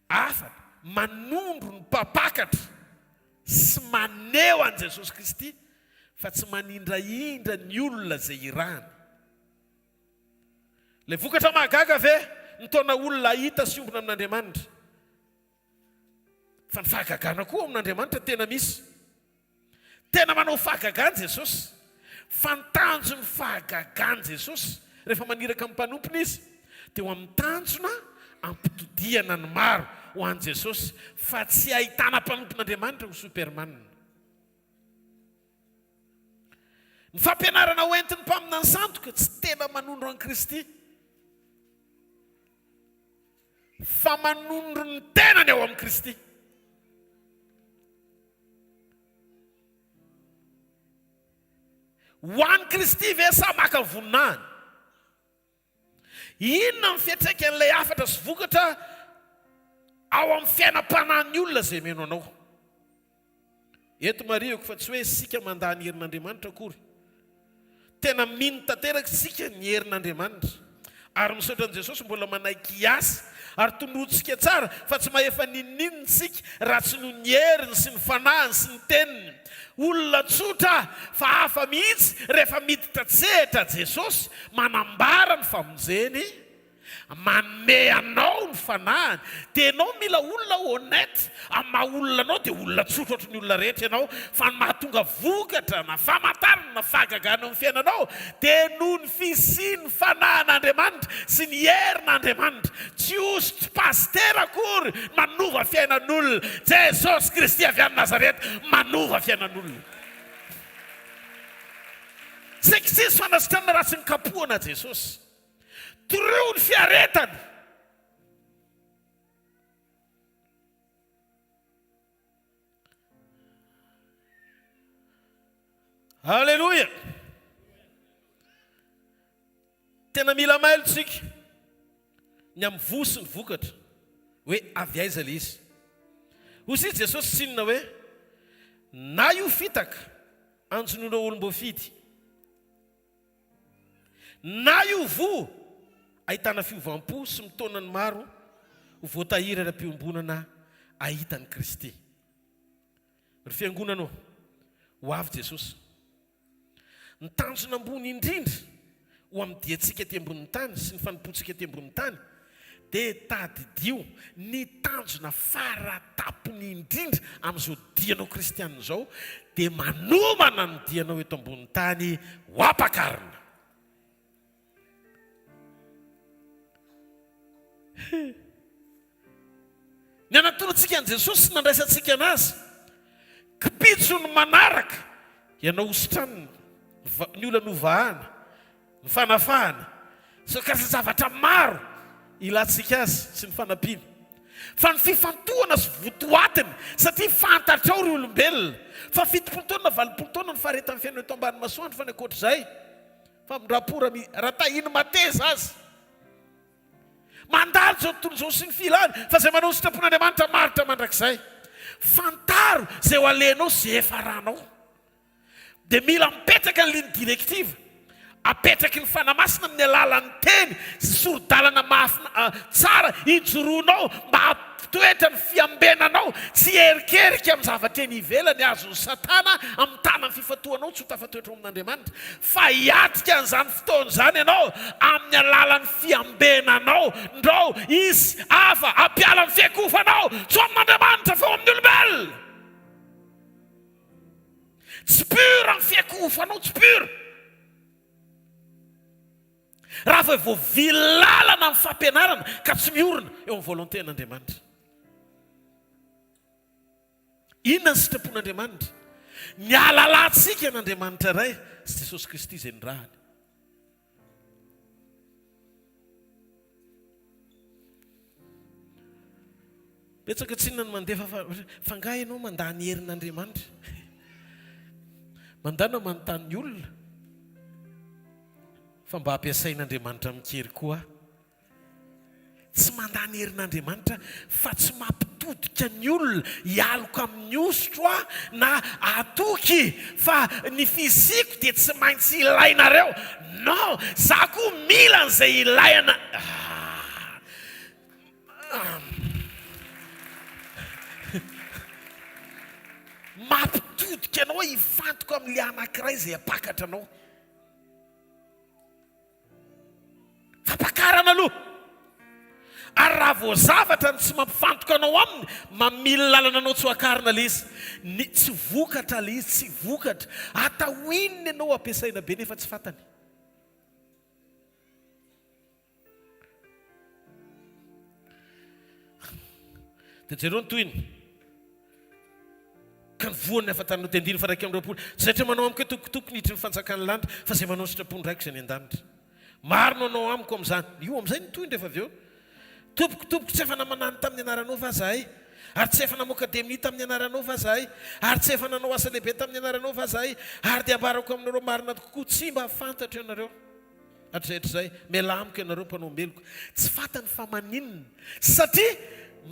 Hafatra manondro ny mpampakatra sy maneho an'i Jesosy Kristy fa tsy manindrahindra ny olona izay irahany. Ilay vokatra mahagaga ve mitaona olona hahita sy hiombona amin'Andriamanitra? Fa ny fahagagana koa ao amin'Andriamanitra tena misy. Tena manao fahagagana Jesosy. Fa ny tanjon'ny fahagagan'i Jesosy rehefa maniraka ny mpanompony Izy dia ho amin'ny tanjona hampitodihana ny maro ho an'i Jesosy fa tsy ahitana mpanompon'Andriamanitra ho superman. Ny fampianarana ho entin'ny mpaminany sandoka tsy tena manondro an'i Kristy. Fa manondro ny tenany ao amin'i Kristy. Ho an'i Kristy ve sa maka ny voninahiny? Inona ny fiantraikan'ilay hafatra sy vokatra ao amin'ny fiainam-panahin'ny olona izay mino anao? Eto marihiko fa tsy hoe isika mandà ny herin'Andriamanitra akory. Tena mino tanteraka isika ny herin'Andriamanitra. Ary misaotra an'i Jesosy mbola manaiky hiasa. Ary tonontsika tsara fa tsy mahefa n'inon'inona isika raha tsy noho ny heriny sy ny fanahiny sy ny teniny. Olona tsotra fa hafa mihitsy rehefa miditra an-tsehatra Jesosy manambara ny famonjeny. Manome anao ny fanahiny dia ianao mila olona honnête amin'ny maha olona anao dia olona tsotra ohatry ny olona rehetra ianao fa ny mahatonga vokatra na famantarana na fahagagana eo amin'ny fiainanao dia noho ny fisian'ny fanahin'Andriamanitra sy ny herin'Andriamanitra tsy osy tsy pasitera akory ny manova fiainan'olona Jesosy Kristy avy any Nazareta manova fiainan'olona Tsy tsisy fanasitranana raha tsy nikapohana Jesosy. Torio ny fiaretana. Aleloia! Tena mila mailo tsika ny amin'ny voa sy ny vokatra hoe avy aiza ilay izy. Hoy izy Jesosy tsinona hoe na io fitaka anjonoana olom-boafidy. Na io voa ahitana fiovam-po sy mitaona ny maro ho voatahiry ara-piombonana hahita an'i Kristy. Ry Fiangonana ô, ho avy Jesosy. Ny tanjona ambony indrindra ho amin'ny diantsika ety ambonin'ny tany sy ny fanompoantsika ety ambonin'ny tany dia tadidio ny tanjona fara tampony indrindra amin'izao dianao kristianina izao dia manomana ny dianao eto ambonin'ny tany ho ampakarina. Ny anatorontsika an'i Jesosy sy nandraisantsika an'Azy. Kipitso ny manaraka ianao hositranina, ny olana hovahana, ny fanafahana, sy ireo karazan-javatra maro ilantsika azy sy ny fanampiany. Fa ny fifantohana sy votoatiny, satria fantatrao ry olombelona, fa 70 taona na 80 taona ny faharetan'ny fiainana eto ambany masoandro, fa ny ankoatr'izay, famindram-po raha mi, raha tahiny mateza aza. Mandalo izao tontolo izao sy ny filany, fa izay manao ny sitrapon'Andriamanitra maharitra mandrakizay. Fantaro izay ho alehanao sy izay hiafaranao. Dia mila mipetraka ny ligne directive apetraky ny Fanahy Masina amin'ny alalan'ny teny sy sori-dalana mahafina tsara hijoroanao mba hampitoetra ny fiambenanao tsy hierikerika amin'ny zavatra eny ivelany azon'i Satana amitana ny fifantohanao tsy ho tafatoetra ao amin'Andriamanitra fa hiatrika an'izany fotoana izany ianao amin'ny alalan'ny fiambenanao ndrao hisy hafa hampiala ny fiakofanao tsy ho amin'Andriamanitra fa ho amin'ny olombelona. Tsy pur ny fiakohofanao, tsy pur. Raha vao voavily lalana ny fampianarana ka tsy miorina eo amin'ny volonté-n'Andriamanitra. Inona ny sitrapon'Andriamanitra? Ny hahalalantsika an'Andriamanitra Ray sy Jesosy Kristy izay nirahany. Betsaka tsinona ny mandefa fa fa nga ianao mandà ny herin'Andriamanitra? Mandà na manontany ny olona fa mba ampiasain'Andriamanitra amin-kery koa aho. Tsy mandà ny herin'Andriamanitra fa tsy mampitodika ny olona hialoka amin'ny hosotro aho na hatoky fa ny fisiako dia tsy maintsy ilainareo. Non! Za koa mila an'izay ilaina. Mampitodika anao hifantoka amin'ilay anankiray izay hampakatra anao. Fampakarana aloha. Ary raha vao zavatra ny tsy mampifantoka anao aminy, mamily lalana anao tsy ho akarina ilay izy. Ny tsy vokatra ilay izy, tsy vokatra. Atao inona ianao ampiasaina be nefa tsy fantany. Dia jereo ny tohiny. Ka ny voan'ny hafantarinao dia andininy faha 21. Tsy izay rehetra manao amiko hoe tompoko tompoko ny hiditry ny fanjakan'ny lanitra, fa izay manao ny sitrapon'ny Raiko izay any an-danitra. Maro no hanao amiko amin'izany. Io amin'izay ny tohiny rehefa avy eo. Tompoko tompoko, tsy efa namanany tamin'ny anaranao va izahay? Ary tsy efa namoaka demonia tamin'ny anaranao va izahay? Ary tsy efa nanao asa lehibe tamin'ny anaranao va izahay? Ary dia ambarako aminareo marina tokoa, tsy mba fantatro ianareo. Hatrizay hatrizay, mialà amiko ianareo mpanao meloka. Tsy fantany fa maninona, satria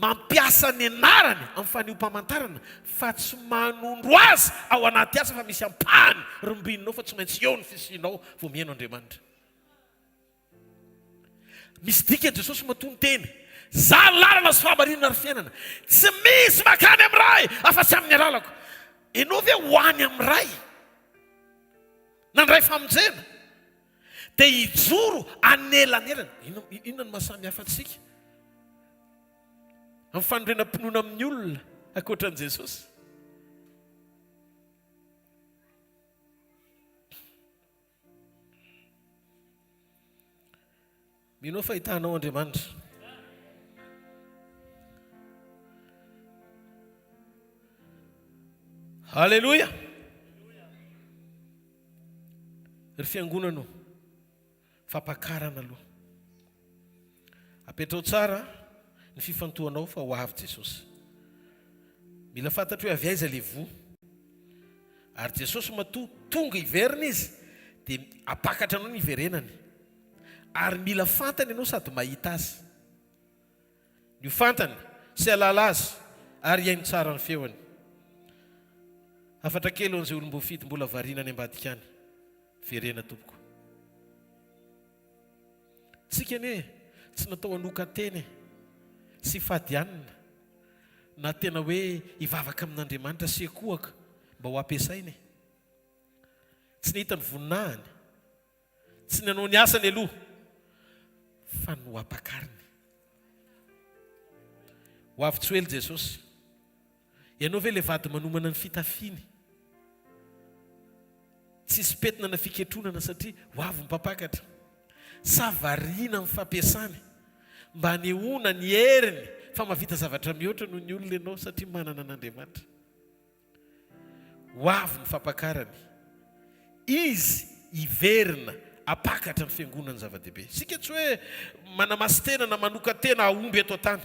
mampiasa ny anarany amin'ny fanehoam-pamantarana fa tsy manondro azy ao anaty asa fa misy ampahany rombininao fa tsy maintsy eo ny fisianao vao mihaino Andriamanitra. Misy dikany Jesosy matoa niteny. Izaho ny lalana sy fahamarinana ary fiainana. Tsy misy mankany amin'ny Ray afa-tsy amin'ny alalako. Ianao ve ho any amin'ny Ray? Nandray famonjena? Dia hijoro anelanelana. Inona no maha samy hafa antsika amin'ny fanorenam-pinoana amin'ny olona ankoatra an'i Jesosy? Mino aho fa hitahanao Andriamanitra. Alléluia. Ry fiangonana o, fampakarana aloha. Apetrao tsara ny fifantohanao fa ho avy Jesosy. Mila fantatro hoe avy aiza le voa. Ary Jesosy matoa tonga hiverina izy dia hampakatra anao ny hiverenany. Ary mila fantany ianao sady mahita azy. Ny ho fantany sy hahalala azy ary hihaino tsara ny feony. Hafatra kely ho an'izay olom-boafidy mbola variana any ambadika any. Verena tompoko. Tsika anie tsy natao hanokan-tena e, sy hifady hanina, na tena hoe hivavaka amin'Andriamanitra sy hikohaka mba ho ampiasaina e. Tsy nahita ny voninahiny, tsy nanao ny asany aloha, fa nohampakariny. Ho avy tsy ho ela Jesosy. Ianao ve ilay vady manomana ny fitafiany? Tsisy pentina na fiketronana satria ho avy ny mpampakatra. Sa variana amin'ny fampiasany mba hanehoana ny heriny fa mahavita zavatra mihoatra noho ny olona ianao satria manana an'Andriamanitra? Ho avy ny fampakarany. Izy hiverina hampakatra ny fiangonany zava-dehibe. Isika tsy hoe manamasin-tena na manokan-tena hahomby eto an-tany.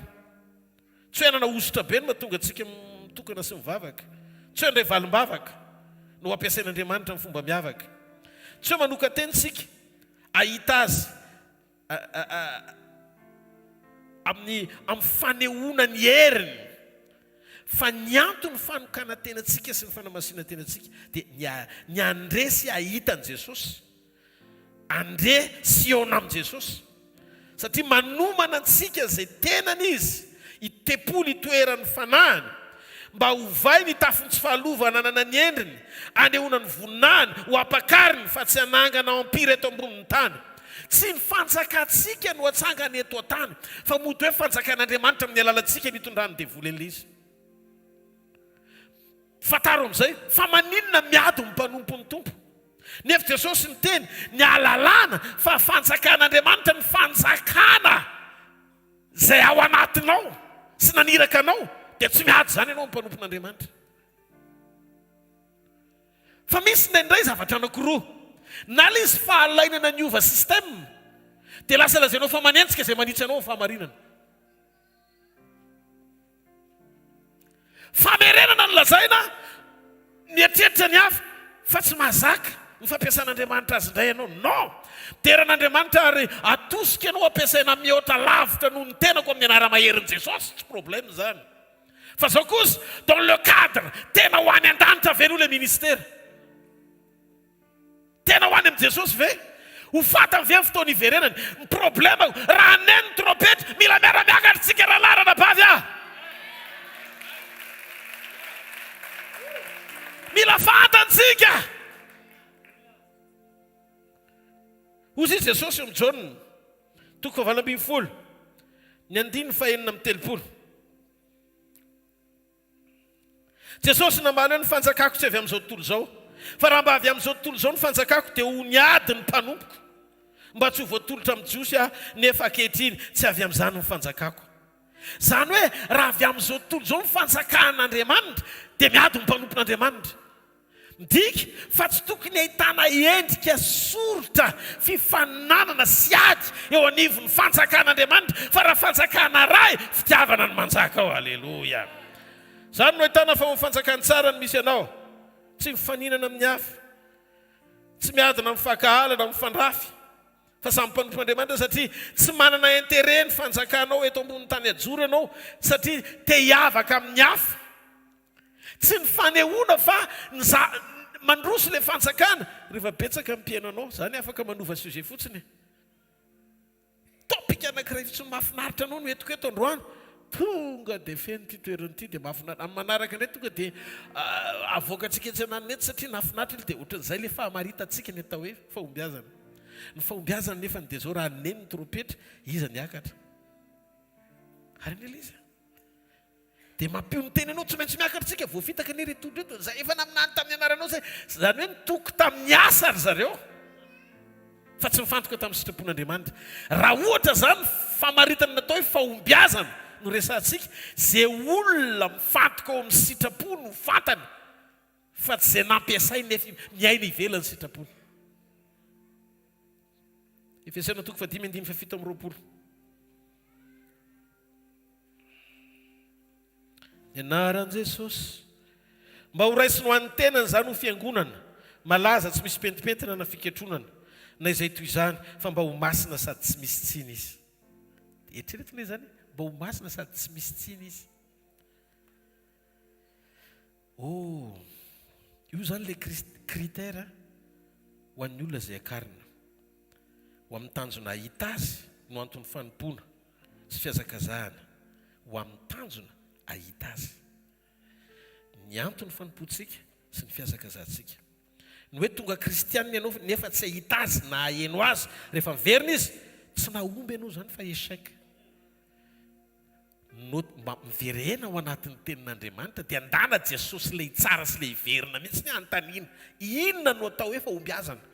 Tsy hoe hanana hosotra be no mahatonga antsika mitokana sy mivavaka. Tsy hoe handray valim-bavaka no ho ampiasain'Andriamanitra amin'ny fomba miavaka. Tsy hoe manokan-tena isika hahita Azy amin'ny amin'ny fanehoana ny heriny. Fa ny anton'ny fanokanan-tenantsika sy ny fanamasinan-tenantsika dia ny ny handre sy hahita an'i Jesosy. Andre sy hihaona amin'i Jesosy. Satria manomana antsika izay tenany Izy, i tempoly itoeran'ny Fanahiny, mba hovainy hitafy ny tsy fahalovana hanana ny endriny, hanehoana ny voninahiny, ho ampakariny, fa tsy hanangana empire eto ambonin'ny tany. Tsy ny fanjakantsika no hatsangana eto an-tany, fa mody hoe fanjakan'Andriamanitra amin'ny alalantsika no hitondran'ny devoly an'ilay izy. Fantaro amin'izay fa maninona miady ny mpanompon'ny Tompo. Nefa Jesosy niteny ny ahalalana fa fanjakan'Andriamanitra ny fanjakana izay ao anatinao sy naniraka anao dia tsy miady izany ianao mpanompon'Andriamanitra. Fa misy indraindray zavatra anankiroa, na ilay izy fahalainana niova système dia lasa lazainao fa manenjika izay manitsy anao ny fahamarinana. Famerenana no lazaina, mieritreritra ny hafa fa tsy mahazaka ny fampiasan'Andriamanitra azy indray ianao. Non! Midera an'Andriamanitra ary atosika ianao ampiasaina mihoatra lavitra noho ny tenako amin'ny anara-maherin'i Jesosy, tsy problème izany. Fa zao kosa, dans le cadre tena ho any an-danitra ve aloha ilay ministera? Tena ho any amin'i Jesosy ve? Ho fantany ve ny fotoana hiverenany? Ny problème-ko, raha haneno ny trompetra, mila miara-miakatra isika rahalahy ranabavy ah! Mila fantany isika! Hoy izy Jesosy eo amin'i Jaona, toko fahavalo 18, ny andininy fahenina amby 30. Jesosy namaly hoe, Ny fanjakako tsy avy amin'izao tontolo izao. Fa raha mba avy amin'izao tontolo izao ny fanjakako, dia ho niady ny mpanompoko, mba tsy ho voatolotra amin'ny Jiosy aho, nefa ankehitriny tsy avy amin'izany ny fanjakako. Izany hoe, raha avy amin'izao tontolo izao ny fanjakan'Andriamanitra, dia miady ny mpanompon'Andriamanitra. Midika fa tsy tokony ahitana endrika soritra fifaninanana sy ady eo anivon'ny fanjakan'Andriamanitra, fa raha fanjakana Ray, fitiavana no manjaka ao. Aleloia! Izany no ahitana fa ao amin'ny fanjakany tsara no misy anao. Tsy mifaninana amin'ny hafa, tsy miady na mifankahala na mifandrafy, fa samy mpanompon'Andriamanitra satria tsy manana intérêt ny fanjakanao eto ambonin'ny tany ajoro ianao satria te hiavaka amin'ny hafa. Tsy ny fanehoana fa ny za mandroso ilay fanjakana rehefa betsaka ny mpihaino anao, zany afaka manova sujet fotsiny e. Topic. Topika anankiray fotsiny mahafinaritra anao no entiko eto androany. Tonga dia feno ity toerana ity dia mahafinaritra. Amin'ny manaraka indray tonga dia avoakantsika etsy ananona etsy satria nahafinaritra ilay dia ohatran'izay ilay fahamaritantsika ny atao hoe fahombiazana. Ny fahombiazana nefany dia izao raha neny ny trompetra, iza niakatra? Ary anie ilay izy. Dia mampionon-tena ianao, tsy maintsy miakatra isika, voafitaka anie ireto olona ireto, izay efa naminany tamin'ny anaranao izay, izany hoe nitoky tamin'ny asa ry zareo, fa tsy nifantoka tamin'ny sitrapon'Andriamanitra. Raha ohatra izany famaritana ny atao hoe fahombiazana no resahantsika, izay olona mifantoka ao amin'ny sitrapo no fantany, fa tsy izay nampiasainy nefa miaina ivelan'ny sitrapony. Efesiana toko fahadimy andininy fahafito amby 20. Ny anaran'i Jesosy. Mba ho raisiny ho an'ny tenany izany ho fiangonana malaza tsy misy pentimpentina na fiketronana na izay toy izany fa mba ho masina sady tsy misy tsiny izy. Eritrereto anie izany, mba ho masina sady tsy misy tsiny izy. Oh, io izany ilay critère ho an'ny olona izay akarina. Ho amin'ny tanjona hahita azy no anton'ny fanompoana sy fihazakazahana ho amin'ny tanjona hahita azy. Ny anton'ny fanompoantsika sy ny fihazakazahantsika. Ny hoe tonga kristianina ianao nefa tsy hahita azy na haheno azy rehefa miverina izy, tsy nahomby ianao izany fa échec. No mba miverena ao anatin'ny tenin'Andriamanitra dia ndana Jesosy ilay hitsara sy ilay hiverina mihitsy ny anontaniana inona no atao hoe fahombiazana?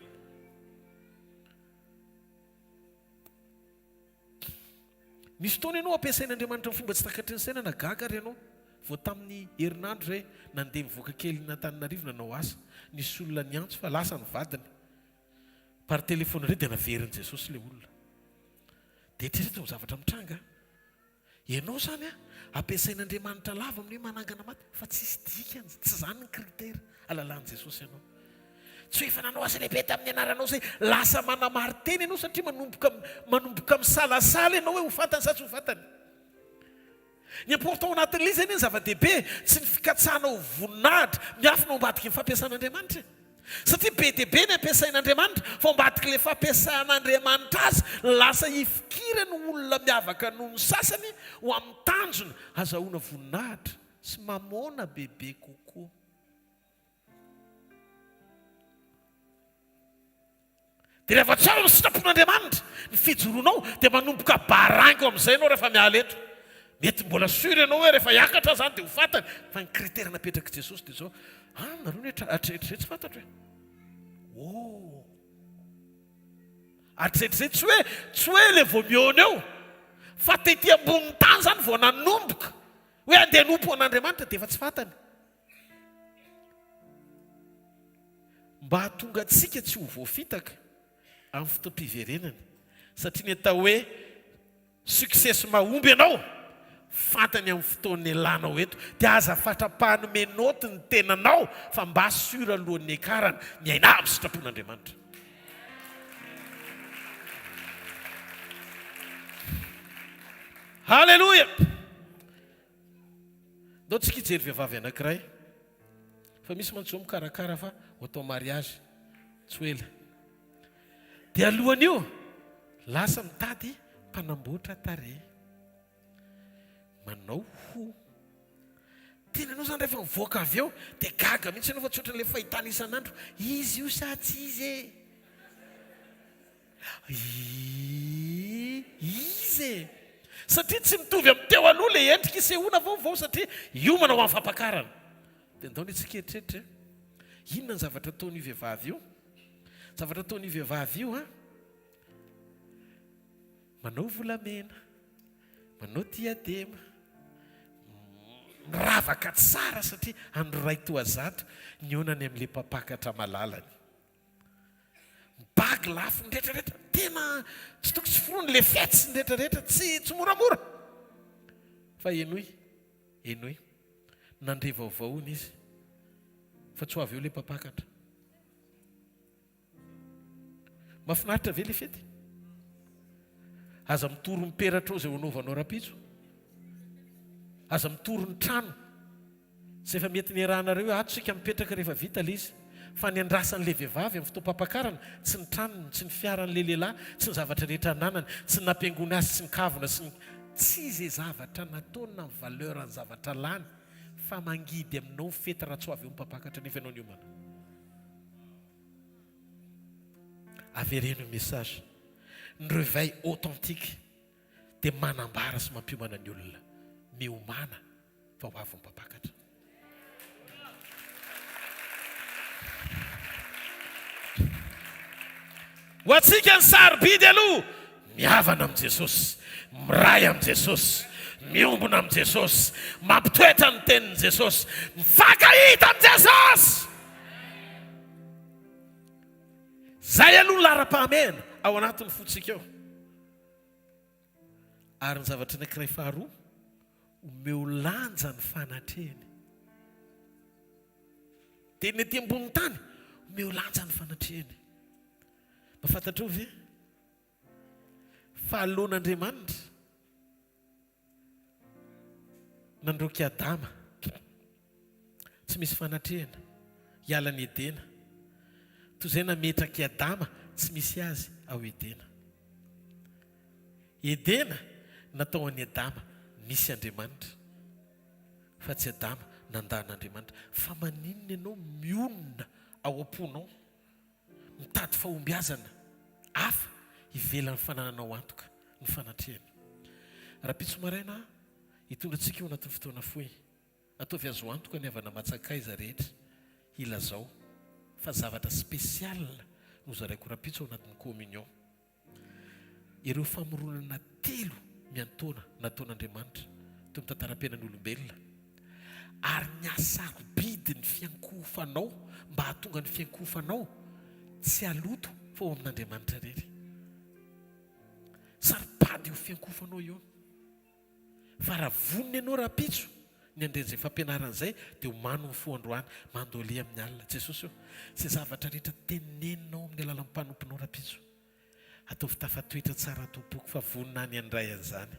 Misy fotoana ianao ampiasain'Andriamanitra amin'ny fomba tsy takatry ny saina na gaga ary ianao. Vao tamin'ny herinandro izay nandeha nivoaka kely an'Antananarivo nanao asa. Nisy olona niantso fa lasa ny vadiny. Par téléphone indray dia naverin'i Jesosy ilay olona. Dia eritrereto ny zavatra mitranga. Ianao izany an, ampiasain'Andriamanitra lava amin'ny hoe manangana maty, fa tsisy dikany, tsy izany ny critère alalan'i Jesosy anao. Tsy hoe efa nanao asa lehibe tamin'ny anaranao izay, lasa manamari-tena ianao satria manomboka manomboka misalasala ianao hoe ho fantany sa tsy ho fantany. Ny important ao anatin'ilay izy anie ny zava-dehibe, tsy ny fikatsahana ho voninahitra, miafina ao ambadiky ny fampiasan'Andriamanitra e. Satria be dia be ny ampiasain'Andriamanitra, fa ao ambadik'ilay fampiasan'Andriamanitra azy, lasa ifikirany olona miavaka noho ny sasany ho amin'ny tanjona azahoana voninahitra sy mamôna bebe kokoa. Dia rehefa tsy ao amin'ny sitrapon'Andriamanitra ny fijoroanao dia manomboka baraingo amin'izay ianao rehefa miala eto. Mety mbola sûr ianao hoe rehefa hiakatra aho izany dia ho fantany, fa ny critère napetrak'i Jesosy dia izao, ah nareo ne hatrehatrizay tsy fantatro e. Oh. Hatrehatrizay tsy hoe tsy hoe ilay vao mihaona eo, fa tety ambonin'ny tany izany vao nanomboka hoe andeha hanompo an'Andriamanitra dia efa tsy fantany. Mba hahatonga antsika tsy ho voafitaka amin'ny fotoam-piverenana. Satria ny atao hoe succès mahomby ianao, fantany amin'ny fotoana ialanao eto. Dia aza fatra-panome naoty ny tenanao fa mba sûr alohan'ny hiakarana. Miainà amin'ny sitrapon'Andriamanitra. Haleloia! Ndao tsika hijery vehivavy anankiray fa misy mantsy zao mikarakara fa ho atao mariage tsy ho ela. Dia alohan'io lasa mitady mpanamboatra tarehy. Manao ho. Tena ianao zany rehefa mivoaka avy eo dia gaga mihitsy ianao fa tsy ohatran'ilay fahitana isan'andro. Izy io sa tsy izy e? Iiiiizy e! Satria tsy mitovy amin'ny teo aloha ilay endrika isehoana vaovao satria hiomana ho amin'ny fampakarana. Dia ndao anie tsika hieritreritra e! Inona ny zavatra ataon'io vehivavy io? Zavatra ataon'io vehivavy io an, manao volamena, manao diadema, miravaka tsara satria andro iray toa zato nihaonany amin'ilay mpampakatra malalany. Bague lafo ny rehetra rehetra, tena tsy tokony tsy forony le fety sy ny rehetra rehetra, tsy tsy moramora. Fa henoy, henoy, nandre vaovao hono izy fa tsy ho avy eo le mpampakatra. Mahafinaritra ve le fety? Aza mitory ny peratra ao izay ho anaovanao rahampitso. Aza mitory ny trano. Izay efa mety niarahanareo hoe ato isika mipetraka rehefa vita ilay izy. Fa ny andrasan'ilay vehivavy amin'ny fotoam-pampakarana, tsy ny tranony, tsy ny fiaran'ilay lehilahy, tsy ny zavatra rehetra ananany, tsy ny nampihaingoany azy, tsy ny kavina sy ny. Tsy izay zavatra nataony na ny valeur ny zavatra lany fa mangidy aminao ny fety raha tsy ho avy eo ny mpampakatra nefa ianao niomana. Avereno ny message. Ny reveil authentique dia manambara sy mampiomana ny olona. Miomàna. fa ho avy ny mpampakatra. Ho antsika ny sarobidy aloha, mihavana amin'i Jesosy, miray amin'i Jesosy, miombona amin'i Jesosy, mampitoetra ny tenin'i Jesosy, mifankahita amin'i Jesosy. Zay aloha ny laharam-pahamehana ao anatin'ny fontsika ao. Ary ny zavatra anankiray faharoa, omeo lanja ny fanatrehany. Dia ny ety ambonin'ny tany, omeo lanja ny fanatrehany. Mba fantatrao ve fa aloan'Andriamanitra nandroaka i Adama tsy misy fanatrehana hiala an'i Edena, toy izay nametraka i Adama tsy misy azy ao Edena. Edena natao an'i Adama nisy Andriamanitra fa tsy Adama nandà an'Andriamanitra. Fa maninona ianao mionona ao am-ponao mitady fahombiazana hafa ivelan'ny fanananao antoka ny fanatrehany? Rahampitso maraina aho hitondra antsika ao anatin'ny fotoana fohy. Ataovy azo antoka ny havana aman-tsakaiza rehetra hilazao fa zavatra spécial no zaraiko rahampitso ao anatin'ny communion. Ireo famoronana telo miantaona nataon'Andriamanitra teo amin'ny tantaram-piainan'ny olombelona, ary ny hasarobidy ny fiankohofanao mba hahatonga ny fiankohofanao tsy haloto fa ho amin'Andriamanitra irery. Saropady io fiankohofanao io. Fa raha vonona ianao rahampitso ny handre an'izay fampianarana izay dia omano ny fo androany, mandohalia amin'ny alina. Jesosy ô, izay zavatra rehetra teneninao amin'ny alalan'ny mpanomponao rahampitso, ataovy tafatoetra tsara ato am-poko fa vonona aho ny handray an'izany.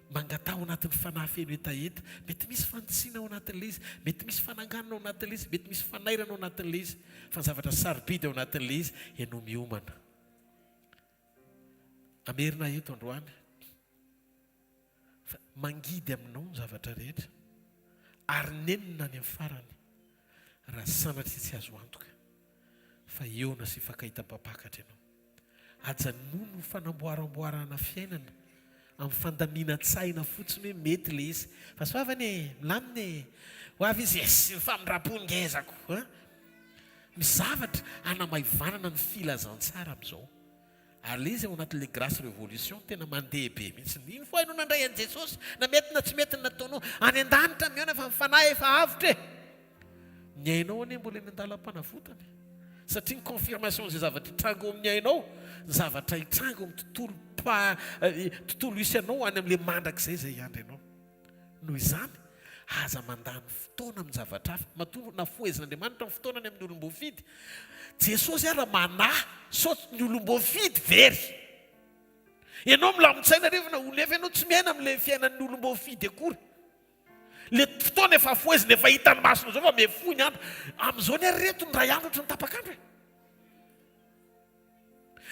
Mangataha ao anatin'ny fanahy feno hetaheta. Mety misy fanitsiana ao anatin'ilay izy, mety misy fananganana ao anatin'ilay izy, mety misy fanairana ao anatin'ilay izy, fa ny zavatra sarobidy ao anatin'ilay izy, ianao miomana. Hamerina eto androany fa mangidy aminao ny zavatra rehetra ary nenina any amin'ny farany raha sanatria tsy azo antoka fa hihaona sy hifankahita mpampakatra ianao. Ajanony ny fanamboaramboarana fiainana amin'ny fandaminan-tsaina fotsiny hoe mety ilay izy. Fahasoavana e! Milamina e! Ho avy izy, yes! Ny famindram-po ngezako an! Misy zavatra hanamaivanana ny filazantsara amin'izao. Ary ilay izy ao anatin'ilay Grace Revolution tena mandeha be mihitsy. Iny foana ianao nandray an'i Jesosy, na mety na tsy mety ny nataonao. Any an-danitra mihaona fa ny fanahy efa avotra e! Ny ainao anie mbola eny an-dalam-panavotana e! Satria ny confirmation izay zavatra hitranga eo amin'ny ainao, ny zavatra hitranga eo amin'ny tontolo pa, tontolo hisy anao any amin'ilay mandrakizay izay hiandry anao. Noho izany, aza mandany fotoana amin-javatra hafa. Matoa nafohezin'Andriamanitra ny fotoanany amin'ny olom-boafidy. Jesosy ara manahy sao ny olom-boafidy very. Ianao milamin-tsaina rehefa na olona efa ianao tsy miaina amin'ilay fiainan'ny olom-boafidy akory. Ilay fotoana efa afohezina efa hitan'ny masonao izao fa mihafohy ny andro. Amin'izao anie ry reto ny iray andro ohatran'ny tapak'andro e.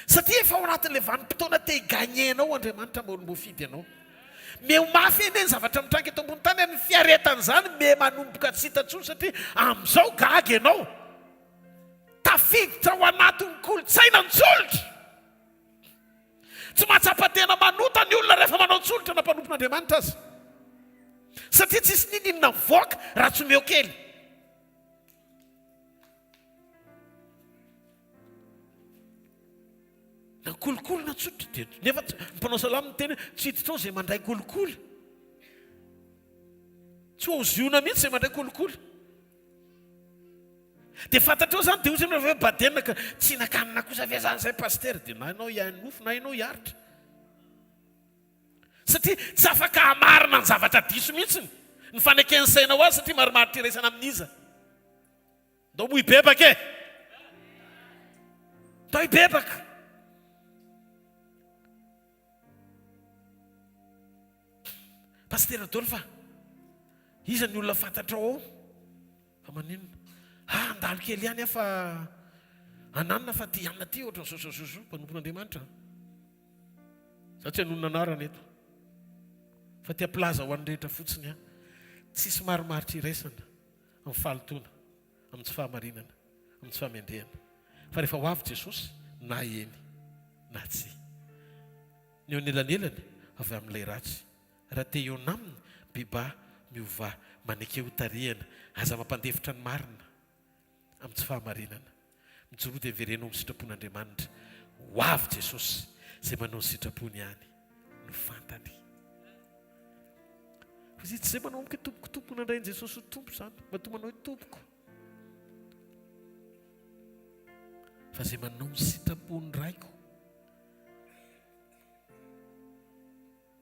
Satria efa ao anatin'ilay vanim-potoana te hi-gagner anao Andriamanitra mba olom-boafidy anao. Miha mafy anie ny zavatra mitranga eto ambony tany ary ny fiaretana izany miha manomboka tsy hita intsony satria amin'izao gaga ianao. Tafiditra ao anatin'ny kolontsaina ny tsolotra. Tsy mahatsapa tena manota ny olona rehefa manao tsolotra na mpanompon'Andriamanitra aza. Satria tsisy ninininona mivoaka raha tsy omeo kely. Na kolikoly na tsotra dia nefa ny mpanao salamo niteny hoe tsy hiditra ao izay mandray kolikoly. Tsy ho ao Ziona mihitsy izay mandray kolikoly. Dia fantatrao izany dia hoy izy hoe badena ka tsy hihinan-kanina kosa ve izany izay pasitera? Dia na ianao hiahy nofo na ianao hiaritra. Satria tsy afaka hamarina ny zavatra diso mihitsy ny faneken'ny sainao azy satria marimaritra iraisana amin'iza? Ndao moa hibebaka e! Ndao hibebaka! Pasitera Adolphe, iza ny olona fantatrao ao? Fa maninona? Ah, handalo kely ihany aho fa ananona fa ty anona ty ohatran'izao zao zao zao, mpanompon'Andriamanitra an. Za tsy hanonona anarana eto. Fa te hampilaza ho an'ny rehetra fotsiny aho. Tsisy marimaritra iraisana amin'ny fahalotoana, amin'ny tsy fahamarinana, amin'ny tsy fahamendrehana. Fa rehefa ho avy Jesosy, na eny na tsia. Ny eo anelanelany avy amin'ilay ratsy. Raha te hihaona aminy, mibebaha, miovà, maneke ho tarihana, aza mampandefitra ny marina amin'ny tsy fahamarinana. Mijoroa dia miverena ao amin'ny sitrapon'Andriamanitra. Ho avy Jesosy, izay manao ny sitrapony ihany no fantany. Fa izy tsy izay manao amiko hoe tompoko tompoko nandray an'i Jesosy ho Tompo izany. Matoa manao hoe tompoko. Fa izay manao ny sitrapon'ny Raiko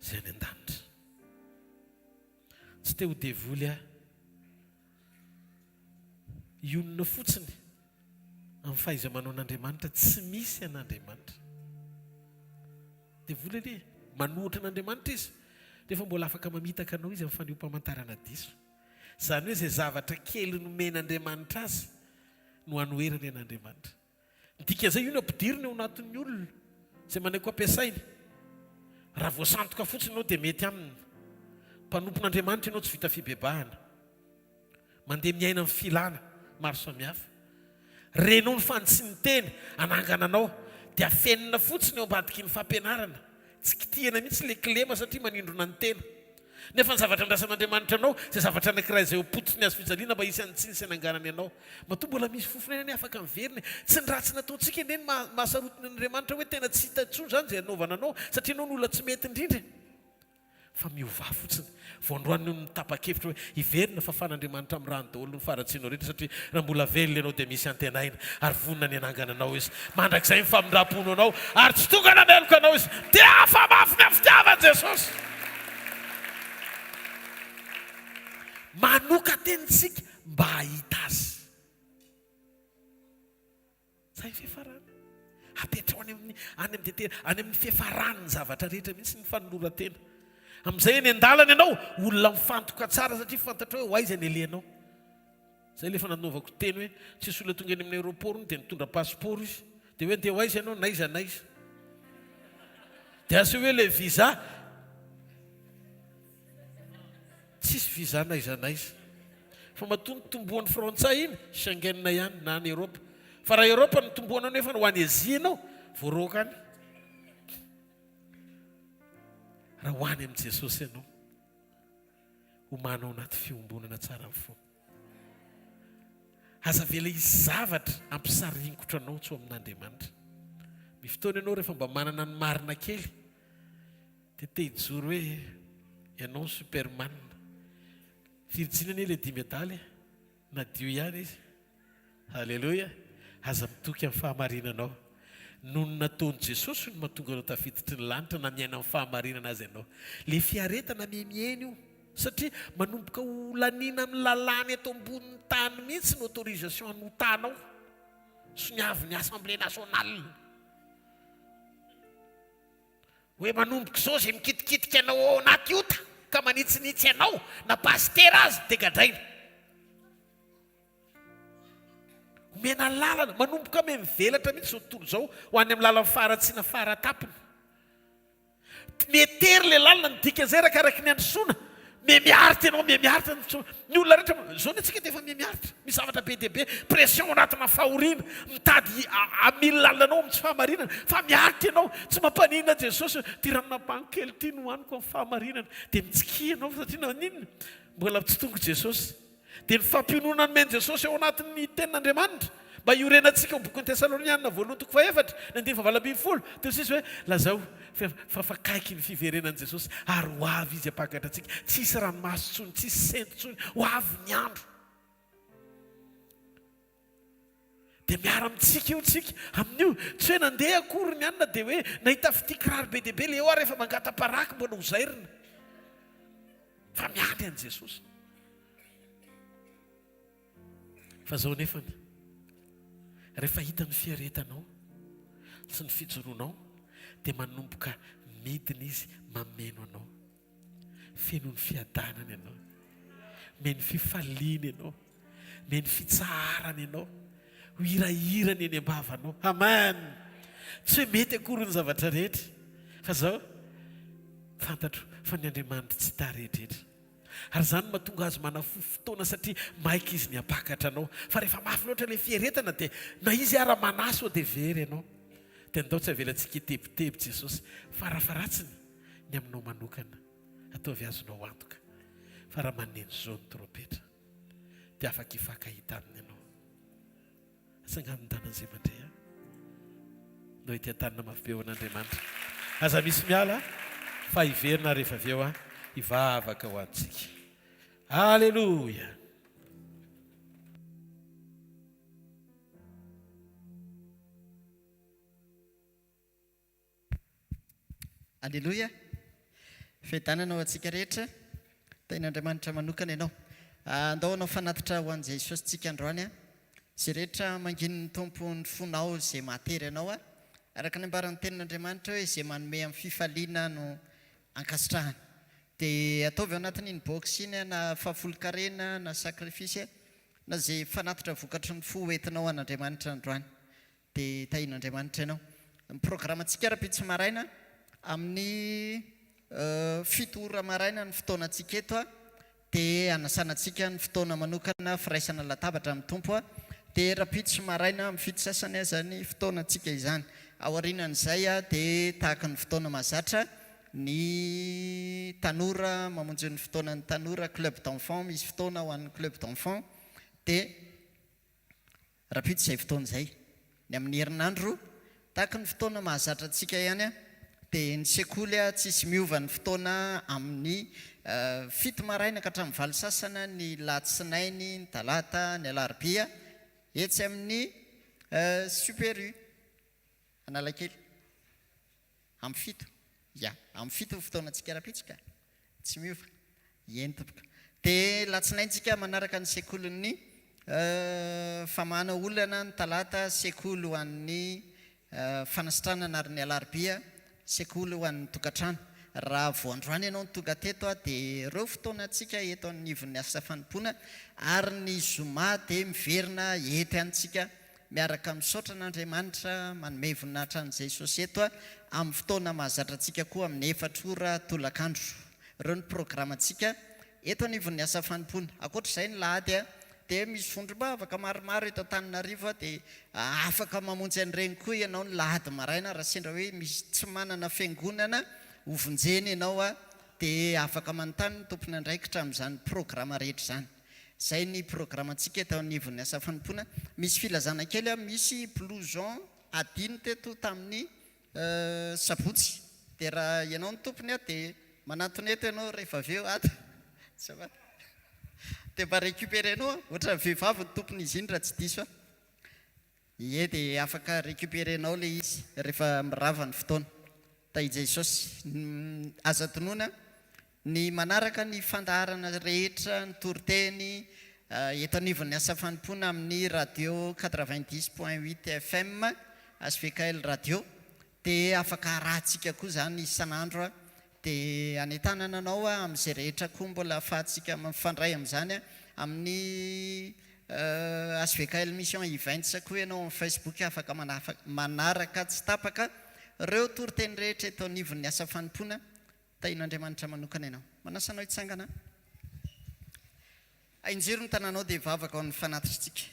izay any an-danitra. Tsy te ho devoly aho. Hionona fotsiny amin'ny fahaiza-manao an'Andriamanitra, tsy misy an'Andriamanitra. Devoly anie, manohitra an'Andriamanitra izy, nefa mbola afaka mamitaka anao izy amin'ny fanehoam-pamantarana diso. Izany hoe izay zavatra kely nomen'Andriamanitra azy no anoherany an'Andriamanitra. Ny dikan'izay, io no ampidirina eo anatin'ny olona izay manaiky ho ampiasainy. Raha voasandoka fotsiny ianao dia mety aminy. Mpanompon'Andriamanitra ianao tsy vita fibebahana. Mandeha miaina amin'ny filana maro samihafa. Renao ny fanitsian'ny teny hanangana anao dia afenina fotsiny eo ambadiky ny fampianarana. Tsy kitihina mihitsy ilay kilema satria manindrona ny tena. Nefa ny zavatra andrasan'Andriamanitra anao, izay zavatra anankiray izay ho pototry ny hazo fijaliana mba hisy hanitsiany sy hananganany anao. Matoa mbola misy fofon'aina anie afaka miverina e. Tsy ny ratsy nataontsika anie no mahasarotiny an'Andriamanitra hoe tena tsy hita intsony izany izay hanaovana anao satria ianao no olona tsy mety indrindra e. Fa miovà fotsiny. Vao androany no nitapa-kevitra hoe hiverina fafan'Andriamanitra amin'ny rano daholo ny faharatsianao rehetra satria raha mbola velona ianao dia misy antenaina ary vonona ny hanangana anao Izy. Mandrakizay ny famindram-pony ho anao ary tsy tonga nameloka anao Izy. Dia afa-mafy ny fitiavan'i Jesosy. Manoka-tena isika mba hahita Azy. Izay ny fiafarany. Apetraho any amin'ny any amin'ny dia any amin'ny fiafaran'ny zavatra rehetra mihitsy ny fanoloran-tena. Amin'izay eny an-dalana ianao, olona mifantoka tsara satria fantatrao hoe ho aiza ny alehanao. Izay ilay efa nanaovako teny hoe tsisy olona tonga eny amin'ny aéroport hono dia nitondra passeport izy. Dia hoe andeha ho aiza ianao? N'aiza n'aiza. Dia aseho hoe ilay visa. Tsisy visa n'aiza n'aiza. Fa matoa nitomboan'ny frantsay iny, Schengen ihany na any Europe. Fa raha Europe no nitomboanao nefa ho any Asie ianao, voaroaka any. Raha ho any amin'i Jesosy ianao, homana ao anaty fiombonana tsara ny fo. Aza avela hisy zavatra hampisaringotra anao tsy ho amin'Andriamanitra. Misy fotoana ianao rehefa mba manana ny marina kely, Dia te hijoro hoe ianao no superman. Virjiny anie ilay dimy adala e. Nadio ihany izy. Haleloia. Aza mitoky amin'ny fahamarinanao. Noho ny nataon'i Jesosy no mahatonga anao tafiditry ny lanitra na miaina amin'ny fahamarinana aza ianao. Ilay fiaretana miha-mihena io. Satria manomboka ho laniana amin'ny lalàna eto ambonin'ny tany mihitsy ny autorisation hanotanao. Soniavin'ny Assemblée nationale. Hoe manomboka izao izay mikitikitika anao ao anaty ota ka manitsinitsy anao na pasitera aza dia gadraina. Omena lalana, manomboka mivelatra mihitsy izao tontolo izao ho any amin'ny lalan'ny faharatsiana faratapony. Mihetery ilay lalana, ny dikan'izay arakaraky ny androsoana, Miha-miaritra ianao, miha-miaritra ny fotoana. Ny olona rehetra, izao anie tsika dia efa miha-miaritra. Misy zavatra be dia be, pression anatina fahoriana, mitady hamily lalina anao amin'ny tsy fahamarinana. Fa miaritra ianao, tsy mampaninona Jesosy hoe, ity ranon'ampango kely ity no hohaniko amin'ny fahamarinana. Dia mitsikia ianao satria naninona? Mbola tsy tonga Jesosy. Dia ny fampiononana nomen'i Jesosy ao anatin'ny Tenin'Andriamanitra, mba hiorenantsika ao bokin'ny Tesalonianina voalohany toko fahefatra, ny andininy fahavalo ambinifolo, dia hoy izy hoe, Lazao fa fa akaiky ny fiverenan'i Jesosy, ary ho avy Izy hampakatra antsika. Tsy hisy ranomaso intsony, tsy hisy sento intsony, ho avy ny andro. Dia miara-mitsiky eo tsika amin'io. Tsy hoe nandeha akory ny anona dia hoe nahita fitia kiraro be dia be le eo ary efa mangata-paraky mbola ho zairina. Fa miandry an'i Jesosy. Fa zao nefany, rehefa hita ny fiaretanao sy ny fijoroanao dia manomboka midina Izy mameno anao. Feno ny fiadanana ianao. Meno fifaliana ianao. Omeny fitsaharana ianao. Ho hirahirany eny am-bavanao. Amen! Tsy hoe mety akory ny zavatra rehetra. Fa izao, fantatro fa ny Andriamanitro tsy taredretra. Ary izany no mahatonga azy manafohy fotoana satria maika izy ny hampakatra anao. Fa rehefa mafy loatra ilay fieretana dia na izy ara manahy sao dia very ianao. Dia ndao tsy avelantsika hitebiteby Jesosy. Farafaharatsiny ny aminao manokana. Ataovy azonao antoka fa raha maneno izao ny trompetra dia afaka hifankahita aminy ianao. Atsangano ny tanan'izay mandre ahy. Ndao ety an-tanana mafy be ho an'Andriamanitra. Aza misy miala fa hiverina rehefa avy eo aho hivavaka ho antsika. Aleloia! Aleloia! Fiadanana ho antsika rehetra. Tahin'Andriamanitra manokana ianao. Andao hanao fanatitra ho an'i Jesosy tsika androany. Izay rehetra manginin'ny Tompo ny fonao, izay mahatery anao. Araka ny ambaran'ny tenin'Andriamanitra hoe izay manome amin'ny fifaliana no ankasitrahany. Dia ataovy ao anatin'iny box iny na fahafolonkarena na sacrifice na izay fanatitra vokatry ny fo hoentinao an'Andriamanitra androany. Dia tahian'Andriamanitra ianao. Ny programantsika rahampitso maraina amin'ny fito ora maraina ny fotoanantsika eto dia hanasana antsika ny fotoana manokana firaisana latabatra amin'ny Tompo dia rahampitso maraina amin'ny fito sasany izany fotoanantsika izany. Aorianan'izay dia tahaka ny fotoana mahazatra ny tanora mamonjy ny fotoanan'ny tanora club d'enfants misy fotoana ho an'ny club d'enfants dia Rahampitso izay fotoana izay. Ny amin'ny herinandro, tahaka ny fotoana mahazatra antsika ihany, dia ny sekoly tsisy miova ny fotoana amin'ny fito maraina ka hatramin'ny valo sasany ny latsinainy, ny talata, ny alarobia, etsy amin'ny Super U Analakely. Amin'ny fito? Ya, amin'ny fito ny fotoanantsika rahampitso ka. Tsy miova. Eny tompoko. Dia latsinaintsika manaraka ny sekolin'ny famahana olana ny talata, sekoly ho an'ny fanasitranana ary ny alarobia, sekoly ho an'ny tokantrano. Raha vao androany ianao no tonga teto dia ireo fotoanantsika eto anivon'ny asa fanompoana ary ny zoma dia miverina eto ihany tsika Miaraka misaotra an'Andriamanitra manome voninahitra an'i Jesosy eto amin'ny fotoana mahazatra antsika koa amin'ny efatra ora tolakandro. Ireo ny programantsika eto anivon'ny asa fanompoana. Ankoatra izay ny lahady dia misy vondrom-bavaka maromaro eto Antananarivo dia afaka mamonjy an'ireny koa ianao ny lahady maraina raha sendra hoe misy tsy manana fiangonana hovonjena ianao dia afaka manontany ny tompon'andraikitra amin'izany programa rehetra izany. Izay ny programantsika eto anivon'ny asa fanompoana. Misy filazana kely aho, misy blouson adino teto tamin'ny sabotsy. Dia raha ianao no tompony dia manantona eto ianao rehefa avy eo ato. Azafady. Dia mba récupérer-nao, ohatran'ny vehivavy no tompon'izy iny raha tsy diso aho. Ie dia afaka recuperer-nao ilay izy rehefa mirava ny fotoana. Tahi Jesosy. Aza adinoina ny manaraka ny fandaharana rehetra, ny toriteny eto anivon'ny asa fanompoana amin'ny radio 90 point huit FM, HVKL radio. Dia afaka arahantsika koa izany isan'andro dia anentanana anao amin'izay rehetra koa mbola ahafahantsika mifandray amin'izany amin'ny HVKL Mission Events koa ianao amin'ny Facebook afaka manaraka tsy tapaka ireo toriteny rehetra eto anivon'ny asa fanompoana. Tahian'Andriamanitra manokana ianao. Manasa anao hitsangana. Ainjiro ny tananao dia hivavaka ao amin'ny fanatitritsika.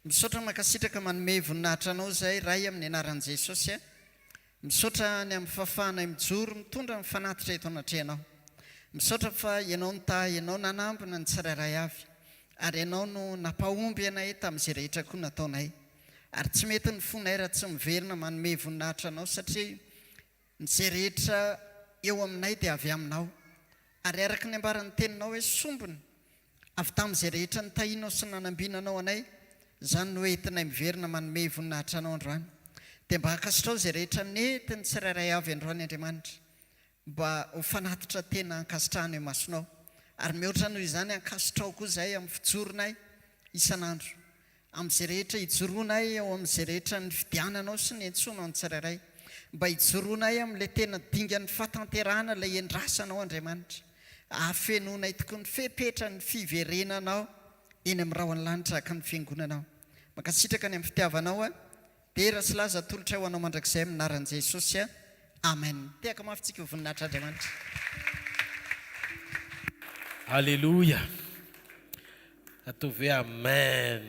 Misaotra mankasitraka manome voninahitra anao izay Ray amin'ny anaran'i Jesosy a. Misaotra ny amin'ny fahafahanay mijoro mitondra ny fanatitra eto anatrehanao. Misaotra fa Ianao nitahy, Ianao nanambina ny tsirairay avy, ary Ianao no nampahomby anay tamin'izay rehetra koa nataonay. Ary tsy mety ny fonay raha tsy miverina manome voninahitra Anao satria ny izay rehetra eo aminay dia avy Aminao. Ary araka ny ambaran'ny Teninao hoe sombiny Avy tamin'izay rehetra nitahianao sy nanambinanao anay, izany no entinay miverina manome voninahitra Anao androany. Dia mba ankasitrao izay rehetra nentin'ny tsirairay avy androany Andriamanitra, mba ho fanatitra tena ankasitrahana eo imasonao. Ary mihoatra noho izany, ankasitrao koa izahay amin'ny fijoronay isan'andro. Amin'izay rehetra ijoroanay ao amin'izay rehetra nifidiananao sy niantsoanao ny tsirairay, mba hijoroanay amin'ilay tena dingan'ny fahatanterahana ilay endrasanao Andriamanitra, hahafenoanay tokoa ny fepetra ny fiverenanao eny amin'ny rahon'ny lanitra haka ny fiangonanao. Mankasitraka ny amin'ny fitiavanao a. Dera sy laza atolotray ho anao mandrakizay amin'ny anaran'i Jesosy a. Amen. Tehaka mafy tsika ho voninahitr'Andriamanitra. Aleloia. Ataovy hoe Amen.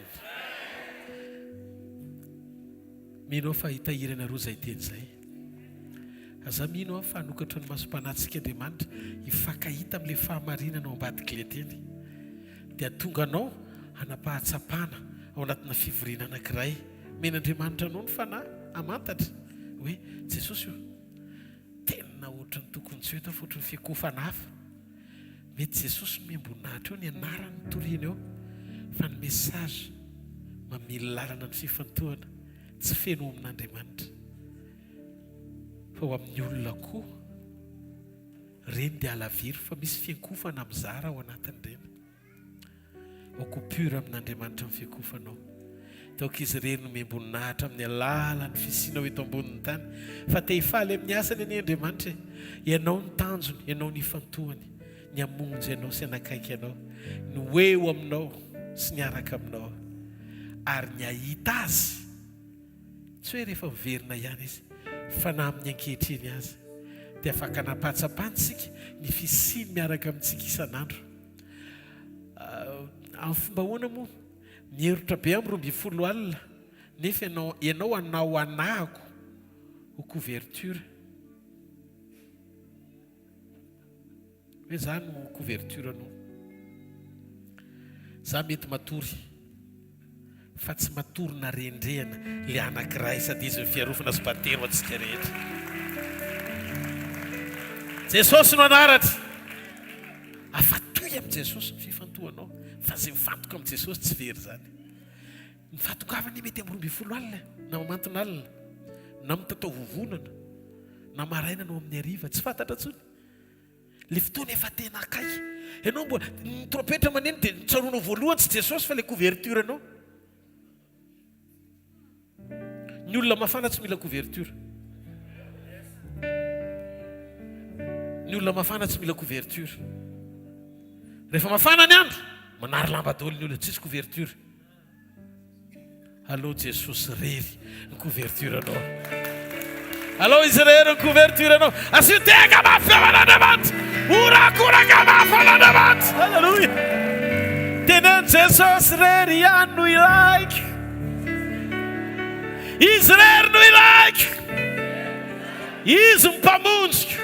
Mino aho fa hitahiry anareo izay teny izay. Aza mino aho fa hanokatra ny masom-panahintsika Andriamanitra hifankahita amin'ilay fahamarinana ao ambadik'ilay teny. Dia hahatonga anao hanam-pahatsapana ao anatina fivoriana anankiray. Omen'Andriamanitra anao ny fanahy hamantatra hoe Jesosy o, tena ohatran'ny tokony tsy ho eto aho fa ohatran'ny fiakofana hafa. Mety Jesosy nomem-boninahitra eo, ny anarany no toriany eo, fa ny message mamily lalana ny fifantohana tsy feno ho amin'Andriamanitra fa ho amin'ny olona koa. Ireny dia alaviro fa misy fiankofana mizara ao anatin'ireny. Ao coupure amin'Andriamanitra ny fiakofanao. Dia aoka izy irery no omem-boninahitra amin'ny alalan'ny fisianao eto ambonin'ny tany. Fa te hifaly amin'ny asany anie Andriamanitra e. Ianao no tanjony, ianao no ifantohany, ny hamonjy anao sy hanakaiky anao, ny ho eo aminao sy ny hiaraka aminao ary ny hahita Azy. Tsy hoe rehefa miverina ihany Izy, fa na amin'ny ankehitriny aza, dia afaka nampahatsapana isika ny fisiany miaraka amintsika isan'andro. Amin'ny fomba ahoana moa? Mierotra be amin'ny 12 alina, nefa ianao, ianao hanao anahako ho couverture. Hoe za no couverture anao. Za mety matory fa tsy matory narendrehana le anakiray sady izy no fiarofana sy batero antsika rehetra. Jesosy no anaratra. Afatoy amin'i Jesosy ny fifantohanao fa zay mifantoka amin'i Jesosy tsy very zany. Ny fahatongavana mety amin'ny 12 alina na mamantona alina na mitatao vovonana na maraina no amin'ny hariva tsy fantatra intsony. Le fotoana efa tena akaiky. Ianao mbola ny trompetra maneno dia ny tsaroanao voalohany tsy Jesosy fa le couverture anao. Ny olona mafana tsy mila couverture. Ny olona mafana tsy mila couverture. Rehefa mafana ny andro, manary lamba daholo ny olona, tsisy couverture. Aleo Jesosy irery ny couverture anao. Aleo Izy irery ny couverture anao. Asio tehaka mafy eo an'Andriamanitra. Horakoraka mafy an'Andriamanitra. Haleloia. Teneno Jesosy irery ihany no ilaiko. Izy irery no ilaiko. Izy no mpamonjiko.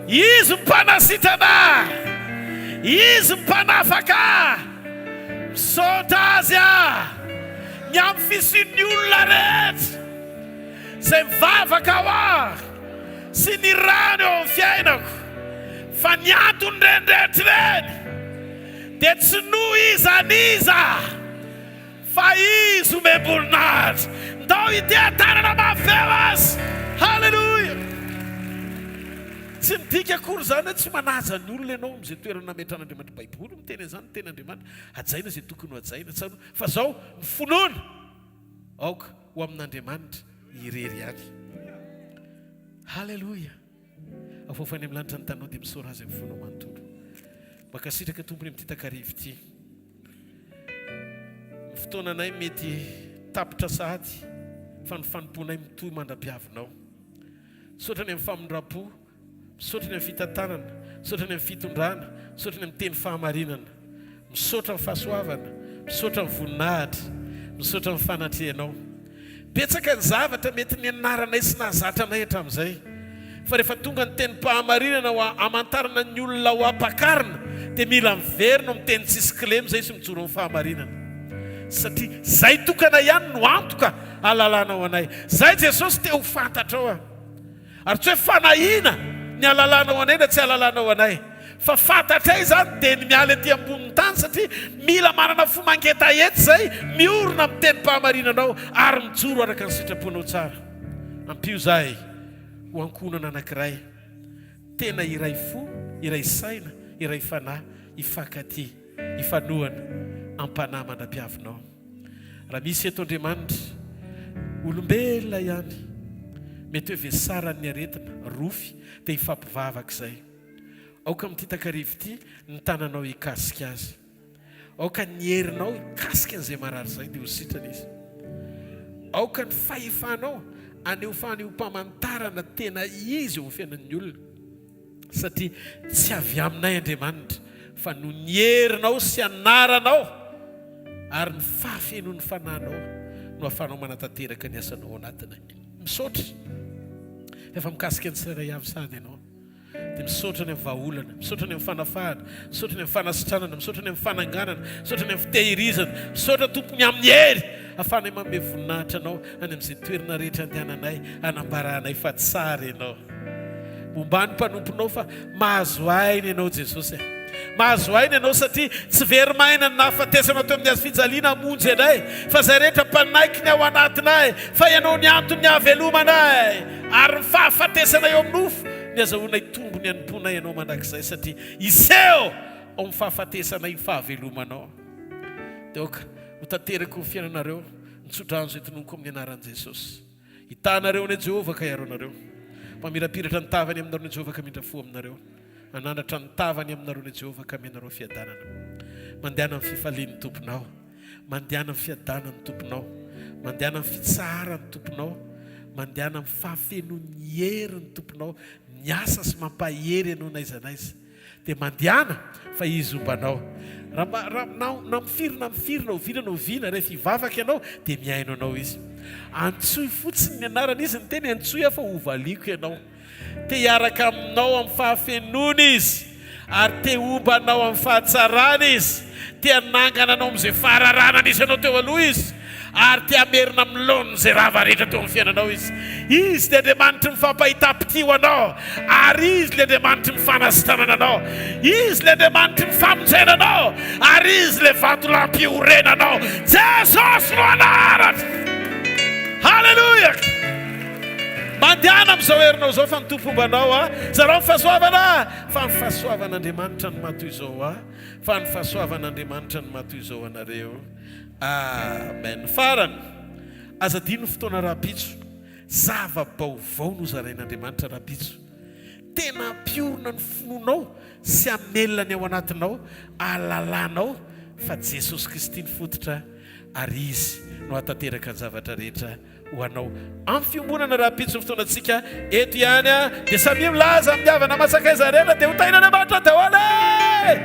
Izy no mpanasitrana ahy. Izy no mpanafaka ahy. Misaotra Azy aho ny amin'ny fisian'ny olona rehetra izay mivavaka ho ahy sy ny rany eo amin'ny fiainako, fa ny anton'ireny rehetra ireny dia tsy noho iza n'iza fa Izy omem-boninahitra. Ndao hiteha-tanana mafy eo Azy. Haleloia! Tsy midika akory izany hoe tsy manaja ny olona ianao amin'izay toerana nametrahan'Andriamanitra. Baiboly miteny an'izany, ny tenin'Andriamanitra. Hajaina izay tokony ho hajaina. Tsarovy fa izao, ny finoana aoka ho amin'Andriamanitra irery ihany. Haleloia! Afoafo any amin'ny lanitra ny taninao dia misaora Azy amin'ny fonao manontolo. Mankasitraka Tompony amin'ity takariva ity. Ny fotoananay mety tapitra sahady fa ny fanompoanay mitohy mandra-piavinao. Misaotra ny amin'ny famindram-po, misaotra ny amin'ny fitantanana, misaotra ny amin'ny fitondrana, misaotra ny amin'ny teny fahamarinana. Misaotra ny fahasoavana, misaotra ny voninahitra, misaotra ny fanatrehanao. Betsaka ny zavatra mety nianaranay sy nahazatra anay hatramin'izay. Fa rehefa tonga ny tenim-pahamarinana ho hamantarana ny olona ho ampakarina dia mila miverina amin'ny teny tsisy kilema izay sy mijoro amin'ny fahamarinana. Satria izay tokana ihany no antoka halalanao anay. Zay Jesosy te ho fantatrao aho. Ary tsy hoe fanahiana ny halalanao anay na tsy halalanao anay. Fa fantatray izany dia ny miala ety ambonin'ny tany satria mila manana fo mangetaheta izay miorina amin'ny tenim-pahamarinanao ary mijoro araka ny sitraponao tsara. Ampio izahay ho ankohonana anankiray, tena iray fo, iray saina, iray fanahy, hifankatia, hifanohana am-panahy mandra-piavinao. Raha misy eto Andriamanitra, olombelona ihany, mety hoe vesaran'ny aretina, rofy, dia hifampivavaka izay. Aoka amin'ity takariva ity ny tananao hikasika azy. Aoka ny herinao hikasika an'izay marary izay dia ho sitrana izy. Aoka ny fahefanao haneho fanehoam-pamantarana tena izy eo amin'ny fiainan'ny olona. Satria tsy avy aminay Andriamanitra, fa noho ny herinao sy anaranao ary ny fahafenoan'ny Fanahinao no ahafahanao manatanteraka ny asanao ao anatinay. Misaotra fa efa mikasika ny tsirairay avy sahady Ianao. Dia misaotra ny amin'ny vahaolana, misaotra ny amin'ny fanafahana, misaotra ny amin'ny fanasitranana, misaotra ny amin'ny fananganana, misaotra ny amin'ny fitehirizana, misaotra Tompo ny amin'ny hery ahafahanay manome voninahitra Anao any amin'izay toerana rehetra andehananay hanambaranay fa tsara Ianao. Momba ny mpanomponao fa mahazo aina ianao Jesosy a. Mahazo aina ianao satria tsy very maina ny nahafatesanao teo amin'ny hazo fijaliana hamonjy anay fa izay rehetra mpanaiky ny ao anatinay fa ianao ny anton'ny hahavelomanay ary ny fahafatesana eo amin'ny nofo ny azahoanay tombony hanompoanay anao mandrakizay satria hiseho ao amin'ny fahafatesanay ny fahavelomanao. Dia aoka ho tanteraka ho fiainanareo ny tsodrano izay tononiko amin'ny anaran'i Jesosy. Hitaha anareo anie Jehovah ka hiaro anareo. Mamirapiratra ny tavany aminareo anie Jehovah ka hamindra fo aminareo. Hanandratra ny tavany aminareo anie Jehovah ka hameno anareo fiadanana. Mandehana amin'ny fifalian'ny Tomponao. Mandehana amin'ny fiadanan'ny Tomponao. Mandehana amin'ny fitsaharan'ny Tomponao. Mandehana amin'ny fahafenoan'ny herin'ny Tomponao. Miasa sy mampahery anao n'aiza n'aiza. Dia mandehana fa Izy homba anao. Raha mba, raha, na, na mifiry na mifiry, na oviana na oviana, rehefa hivavaka ianao, dia mihaino anao Izy. Antsoy fotsiny ny anarany. Izy niteny, Antsoy aho fa hovaliako ianao. Te hiaraka aminao amin'ny fahafenoany Izy, ary te homba anao amin'ny fahatsarany Izy. Te hanangana anao amin'izay fahararana nisy anao teo aloha Izy, ary te hamerina amin'ny laoniny izay rava rehetra teo amin'ny fiainanao Izy. Izy dia Andriamanitry ny fampahitam-pitia ho anao, ary Izy ilay Andriamanitry ny fanasitranana anao. Izy ilay Andriamanitry ny famonjena anao, ary Izy ilay vatolampy iorenanao. Jesosy no anarany! Haleloia! Mandehana amin'izao herinao izao fa ny Tompo homba anao a! Zarao ny fahasoavana fa ny fahasoavan'Andriamanitra no maha toy izao ahy. Fa ny fahasoavan'Andriamanitra no maha toy izao anareo. Amen. Farany, aza adino ny fotoana rahampitso. Zava-baovao no zarain'Andriamanitra rahampitso. Tena hampiorina ny finoanao sy hamelona ny ao anatinao hahalalanao fa Jesosy Kristy no fototra ary Izy no hahatanteraka ny zavatra rehetra ho anao amin'ny fiombonana rahampitso ny fotoanantsika eto ihany dia samia milaza amin'ny havana aman-tsakaiza rehetra dia ho tahin'Andriamanitra daholo e!